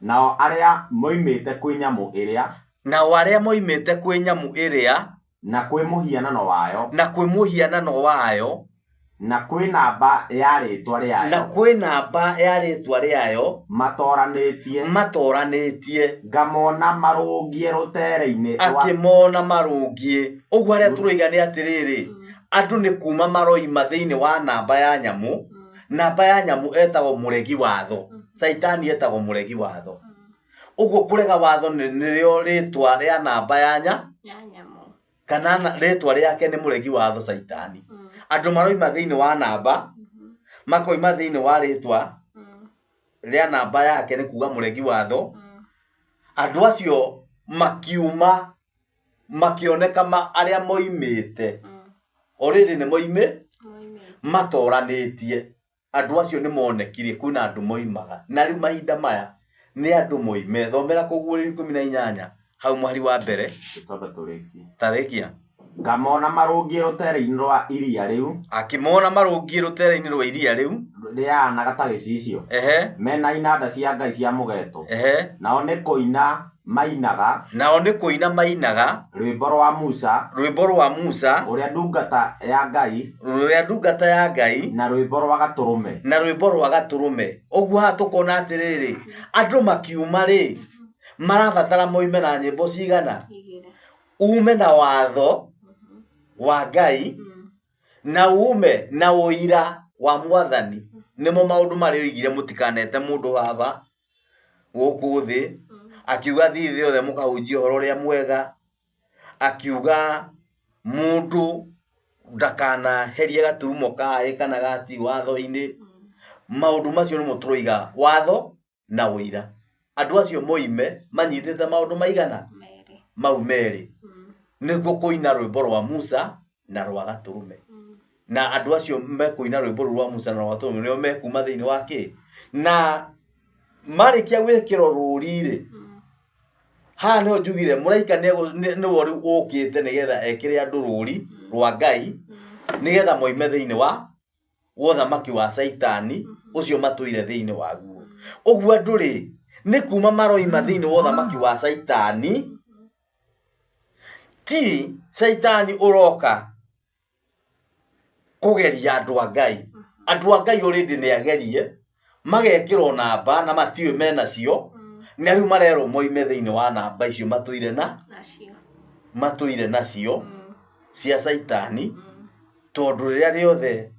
Nao arĩa moimĩte kwĩ nyamũ ĩrĩa, Nao arĩa moimĩte kwĩ nyamũ ĩrĩa, na kwĩ mũhianano wayo, na kwĩ mũhianano wayo, na kwĩ namba ya rĩtwa rĩayo, na kwĩ namba ya rĩtwa rĩayo, matoranĩtie, matoranĩtie, ngamona marũngiĩ rũtere-inĩ rwa akĩmona marũngiĩ. Ũguo arĩa tũroiga nĩ atĩrĩrĩ, andũ nĩ kuma maroima thĩinĩ wa namba ya nyamũ. Namba ya nyamũ etagwo mũregi watho. Caitani etagwo mũregi watho. Ũguo kũrega watho nĩrĩo rĩtwa rĩa namba ya nyamũ, kana rĩtwa rĩake nĩ mũregi watho caitani. Andũ maroima thĩinĩ wa namba, makoima thĩinĩ wa rĩtwa rĩa namba yake, nĩ kuga mũregi watho. Andũ acio makiuma makĩoneka arĩa moimĩte already nĩ moimĩ matoranĩtie. Andũ acio nĩ monekire kwĩna andũ moimaga, na rĩu mahinda maya nĩ andũ moime. Thomera Kũguũrĩrio 18 hau mũhari wa mbere. Twambe tũrĩkie. Tarĩkia. Ngamona marũngiĩ rũtere-inĩ rwa iria rĩu, Akĩmona marũngiĩ rũtere-inĩ rwa iria rĩu, rĩahanaga ta gĩcicio, mena inanda cia Ngai cia mũgeto. Nao nĩ kũina mainaga Nao nĩ kũina mainaga rwĩmbo rwa Musa, rwĩmbo rwa Musa, ũrĩa ndungata ya Ngai, rũrĩa ndungata ya Ngai, na rwĩmbo rwa Gatũrũme. Na rwĩmbo rwa Gatũrũme. Ũguo haha tũkona atĩrĩrĩ, andũ makiuma rĩ, marabatara moime na nyĩmbo cigana? Igĩrĩ. Ume na watho wa Ngai na ume na ũira wa Mwathani. Nĩmo maũndũ marĩa oigire mũtikanete mũndũ baba gũkũ thĩ. Akiuga thiĩ thĩ yothe mũkahunjie ũhoro ũrĩa mwega. Akiuga mũndũ ndakanaherie gaturumo ka ĩ kana ga ti watho-inĩ. Maũndũ macio nĩmo tũroiga watho na ũira. Andũ acio moime manyitĩte maũndũ maigana? Merĩ. Mau merĩ. Nĩguo kũina rwĩmbo rwa Musa na rwa Gatũrũme. Na andũ acio mekũina rwĩmbo rũu rwa Musa na rwa Gatũrũme nĩo mekuma thĩinĩ wa kĩ? Na marĩkia gwĩkĩrwo rũri rĩ, haha nĩho njugire mũraika nĩwe rĩu ũkĩte nĩgetha ekĩre andũ rũri rwa Ngai, nĩgetha moime thĩinĩ wa ũthamaki wa Caitani ũcio matũire thĩinĩ waguo. Ũguo andũ rĩ, nĩ kuma maroima thĩinĩ wa ũthamaki wa Caitani. Ti Caitani ũroka kũgeria andũ a Ngai. Andũ a Ngai already nĩ agerie, magekĩrwo namba na matiũĩ menacio, na rĩu marerwo moime thĩinĩ wa namba icio matũire na nacio, matũire nacio cia Caitani, tondũ rĩrĩa rĩothe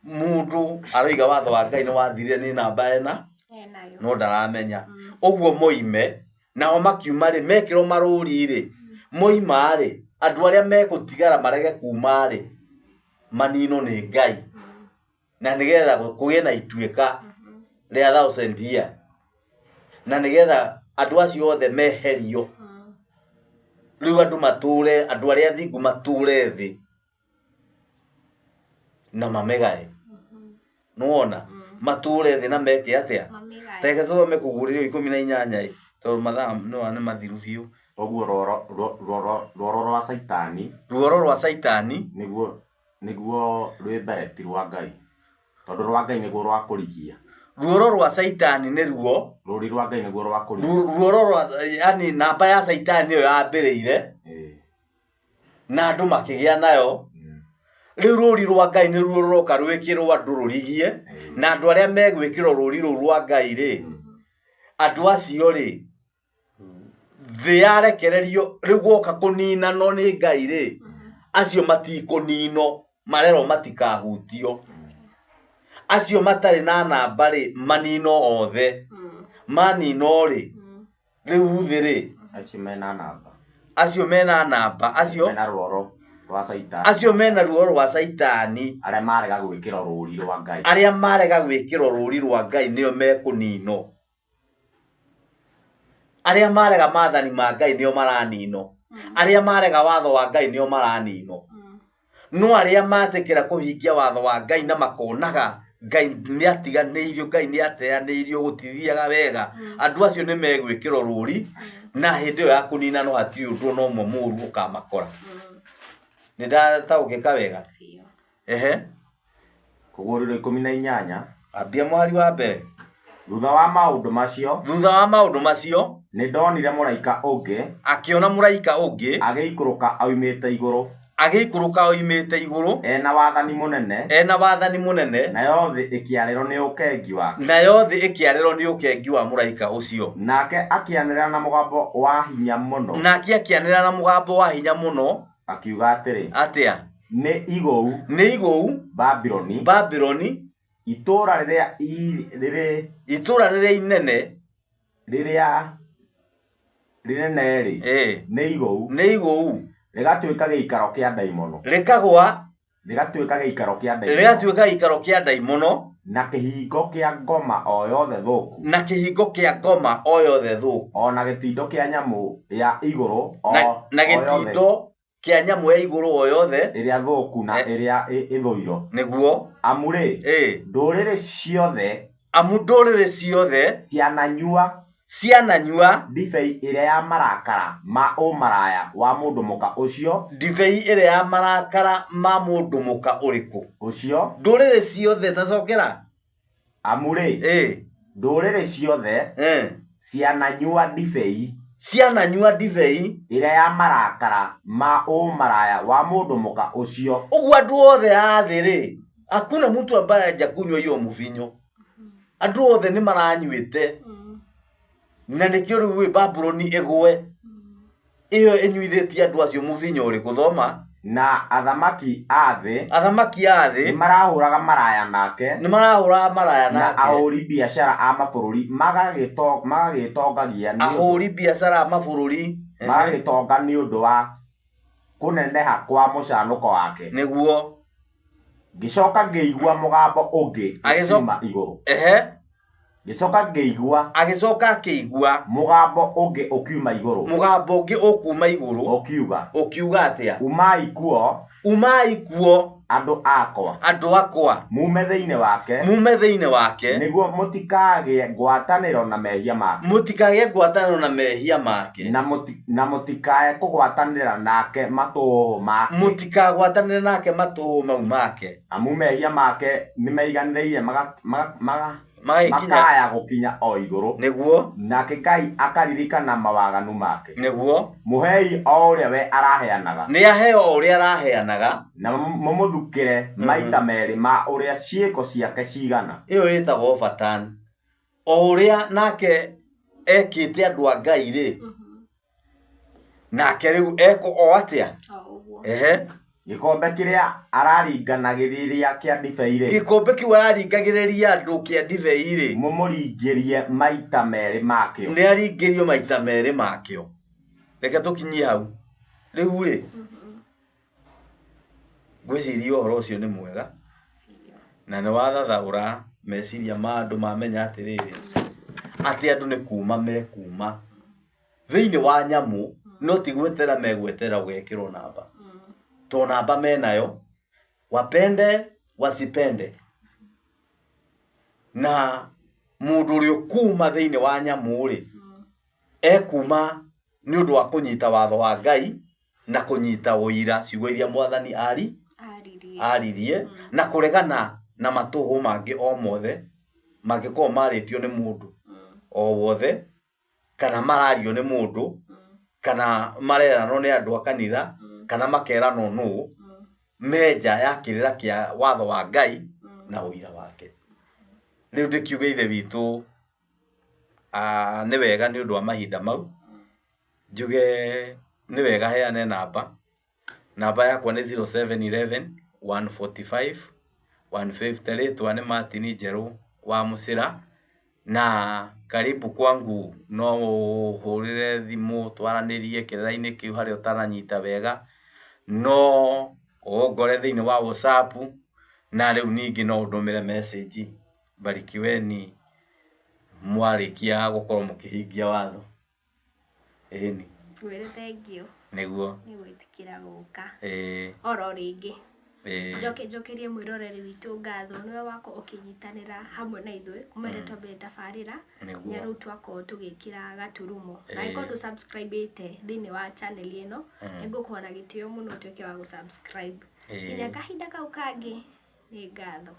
mũndũ aroiga watho wa Ngai nĩ wathirire nĩ namba ena enayo, no ndaramenya. Ũguo moime, nao makiuma rĩ, mekĩrwo marũri rĩ, moima rĩ, Andũ arĩa megũtigara marege kuma rĩ, manino nĩ Ngai. Na nĩgetha kũgĩe na ituĩka rĩa thousand year. Na nĩgetha andũ acio othe meherio. Rĩu andũ matũre, andũ arĩa athingu matũre thĩ na mamegae. Nĩwona? Matũre thĩ na meke atĩa? Mamĩgae. Tareke tũthome kũguũrĩrio 18 ĩ, tondũ mathaa nĩwona nĩ mathiru biũ. Ũguo rworo rwa Caitani Ruoro rwa Caitani nĩguo rwĩ mbere ti rwa Ngai. Tondũ rwa Ngai nĩguo rwa kũrigia. Ruoro rwa Caitani nĩruo Rũri rwa Ngai nĩguo rwa kũrigia. Ruoro rwa, yani namba ya Caitani nĩyo yambĩrĩire na andũ makĩgĩa nayo. Rĩu rũri rwa Ngai nĩruo rũroka rwĩkĩrwo andũ rũrigie, na andũ arĩa megwĩkĩrwo rũri rũu rwa Ngai rĩ, andũ acio rĩ, thĩ yarekererio rĩu gwoka kũninanwo nĩ Ngai rĩ, acio matikũninwo, marerwo matikahutio. Acio matarĩ na namba rĩ, manino othe. Manino rĩ, rĩu thĩ rĩ, Acio mena namba. Acio mena namba, acio mena ruoro rwa Caitani. Acio mena ruoro rwa Caitani. Arĩa marega gwĩkĩrwo rũri rwa Ngai. Arĩa marega gwĩkĩrwo rũri rwa Ngai nĩo mekũninwo. Arĩa marega maathani ma Ngai nĩo maraninwo. Arĩa marega watho wa Ngai nĩo maraninwo. No arĩa matĩkĩra kũhingia watho wa Ngai na makonaga Ngai nĩatiganĩirio, Ngai nĩateanĩirio, gũtithiaga wega, andũ acio nĩ megwĩkĩrwo rũri, na hĩndĩ ĩyo ya kũninanwo hatirĩ ũndũ ona ũmwe mũũru ũkamakora. Nĩ ndataũkĩka wega? Ehe. Kũguũrĩrio 18. Ambia mũhari wa mbere. Thutha wa maũndũ macio, Thutha wa maũndũ macio, nĩ ndonire mũraika ũngĩ, akĩona mũraika ũngĩ, agĩikũrũka oimĩte igũrũ, agĩikũrũka oimĩte igũrũ, ena wathani mũnene, ena wathani mũnene, nayo thĩ ĩkĩarĩrwo nĩ ũkengi wake. Nayo thĩ ĩkĩarĩrwo nĩ ũkengi wa mũraika ũcio. Nake akĩanĩrĩra na mũgambo wa hinya mũno, Nake akĩanĩrĩra na mũgambo wa hinya mũno, akiuga atĩrĩ, Atĩa? Nĩ igũu, Nĩ igũu, Babuloni, Babuloni, itũũra rĩrĩa rĩrĩ, itũũra rĩrĩa inene, rĩrĩa rĩnene-rĩ, nĩ igũu, nĩ igũu, rĩgatuĩka gĩikaro kĩa ndaimono, rĩkagũa, rĩgatuĩka gĩikaro kĩa ndaimono, rĩgatuĩka gĩikaro kĩa ndaimono, na kĩhingo kĩa ngoma o yothe thũku, na kĩhingo kĩa ngoma o yothe thũku, o na gĩtindo kĩa nyamũ ya igũrũ o na o yothe gĩtindo kĩa nyamũ ya igũrũ o yothe ĩrĩa thũku na ĩrĩa ĩthũirwo. Nĩguo. Amu rĩ, ndũrĩrĩ ciothe, Amu ndũrĩrĩ ciothe ciananyua ciananyua ndibei ĩrĩa ya marakara ma ũmaraya wa mũndũ mũka ũcio, ndibei ĩrĩa ya marakara ma mũndũ mũka ũrĩkũ? Ũcio. Ndũrĩrĩ ciothe, tacokera. Amu rĩ, ndũrĩrĩ ciothe ciananyua ndibei ciananyua ndibei ĩrĩa ya marakara ma ũmaraya wa mũndũ mũka ũcio. Ũguo andũ othe a thĩ rĩ, hakuna mtu ambaye hajakunywa hiyo mvinyo. Andũ othe nĩ maranyuĩte. Na nĩkĩo rĩu ĩ Babuloni ĩgwe. Ĩyo ĩnyuithĩtie andũ acio mũvinyo ũrĩkũ? Thoma. Na athamaki a thĩ, Athamaki a thĩ, nĩ marahũraga maraya nake, nĩ marahũraga maraya na nake, ahũri biacara a mabũrũri magagĩtongagia nĩ ũndũ ahũri biacara a mabũrũri, magagĩtonga nĩ ũndũ wa kũneneha kwa mũcanũko wake. Nĩguo. Ngĩcoka ngĩigua mũgambo ũngĩ ũkiuma igũrũ. Ngĩcoka ngĩigua Agĩcoka akĩigua mũgambo ũngĩ ũkiuma igũrũ. Mũgambo ũngĩ ũkuuma igũrũ. Ũkiuga. Ũkiuga atĩa? Umai kuo. Umai kuo. Andũ akwa. Andũ akwa. Mume thĩinĩ wake. Mume thĩinĩ wake. Nĩguo mũtikagĩe ngwatanĩro na mehia make. Mũtikagĩe ngwatanĩro na mehia make. Na mũtikae kũgwatanĩra nake matũhũhũ make. Mũtikagwatanĩre nake matũhũhũ mau make. Amu mehia make nĩmaiganĩrĩire Magagĩkinya. makaya gũkinya o igũrũ. Nĩguo. Nake Ngai akaririkana mawaganu make. Nĩguo. Mũhei o ũrĩa we araheanaga. Nĩ aheo o ũrĩa araheanaga. Na mũmũthukĩre maita merĩ ma ũrĩa ciĩko ciake cigana. Ĩyo ĩtagwo overturn. O ũrĩa nake ekĩte andũ a Ngai rĩ, nake rĩu eko o atĩa? O ũguo. Gĩkombe kĩrĩa araringanagĩrĩria kĩa ndibei rĩ, Gĩkombe kĩu araringagĩrĩria andũ kĩa ndibei rĩ, mũmũringĩrie maita merĩ makĩo. Nĩ aringĩrio maita merĩ makĩo. Reke tũkinyie hau. Rĩu rĩ, ngwĩciria ũhoro ũcio nĩ mwega na nĩ wathathaũra meciria ma andũ mamenya atĩrĩrĩ, atĩ andũ nĩ kuma mekuma thĩinĩ wa nyamũ, no ti gwetera megwetera ũgekĩrwo namba, to namba menayo, wapende wasipende. Na mũndũ ũrĩa ũkuma thĩinĩ wa nyamũ rĩ, ekuma nĩ ũndũ wa kũnyita watho wa Ngai na kũnyita ũira ciugo iria mwathani aririe na kũregana na matũhũ mangĩ o mothe mangĩkorwo marĩtio nĩ mũndũ o wothe, kana marario nĩ mũndũ, kana mareranwo nĩ andũ a kanitha, kana makeranwo nũ, me nja ya kĩrĩra kĩa watho wa Ngai na ũira wake. Rĩu ndĩkiuge ithe witũ, nĩ wega nĩ ũndũ wa mahinda mau, njuge nĩ wega heane namba. Namba yakwa nĩ 0711 145 150. Rĩtwa nĩ Martin Njerũ wa Mũcĩra, na karibu kwangu no ũhũrĩre thimũ twaranĩrie kĩrĩra-inĩ kĩu harĩa ũtananyita wega, no ũngore thĩinĩ wa WhatsApp, na rĩu ningĩ no ũndũmĩre message. Barikiweni mwarĩkia gũkorwo mũkĩhingia watho. Ĩni. Ngwĩre thengiũ. Nĩguo. Nĩ gwĩtĩkĩra gũka. Oro rĩngĩ. Njoke njokerie mwĩroreri witũ ngatho nĩwe wakorwo ũkĩnyitanĩra hamwe na ithuĩ kuma rĩrĩa twambĩrĩria tabarĩra nginya rĩu twakorwo tũgĩkĩra gaturumo. Na angĩkorwo ndũ subscribe ĩte thĩinĩ wa channel ĩno, nĩngũkuona gĩtĩo mũno ũtuĩke wa gũ subscribe. Nginya kahinda kau kangĩ, nĩ ngatho.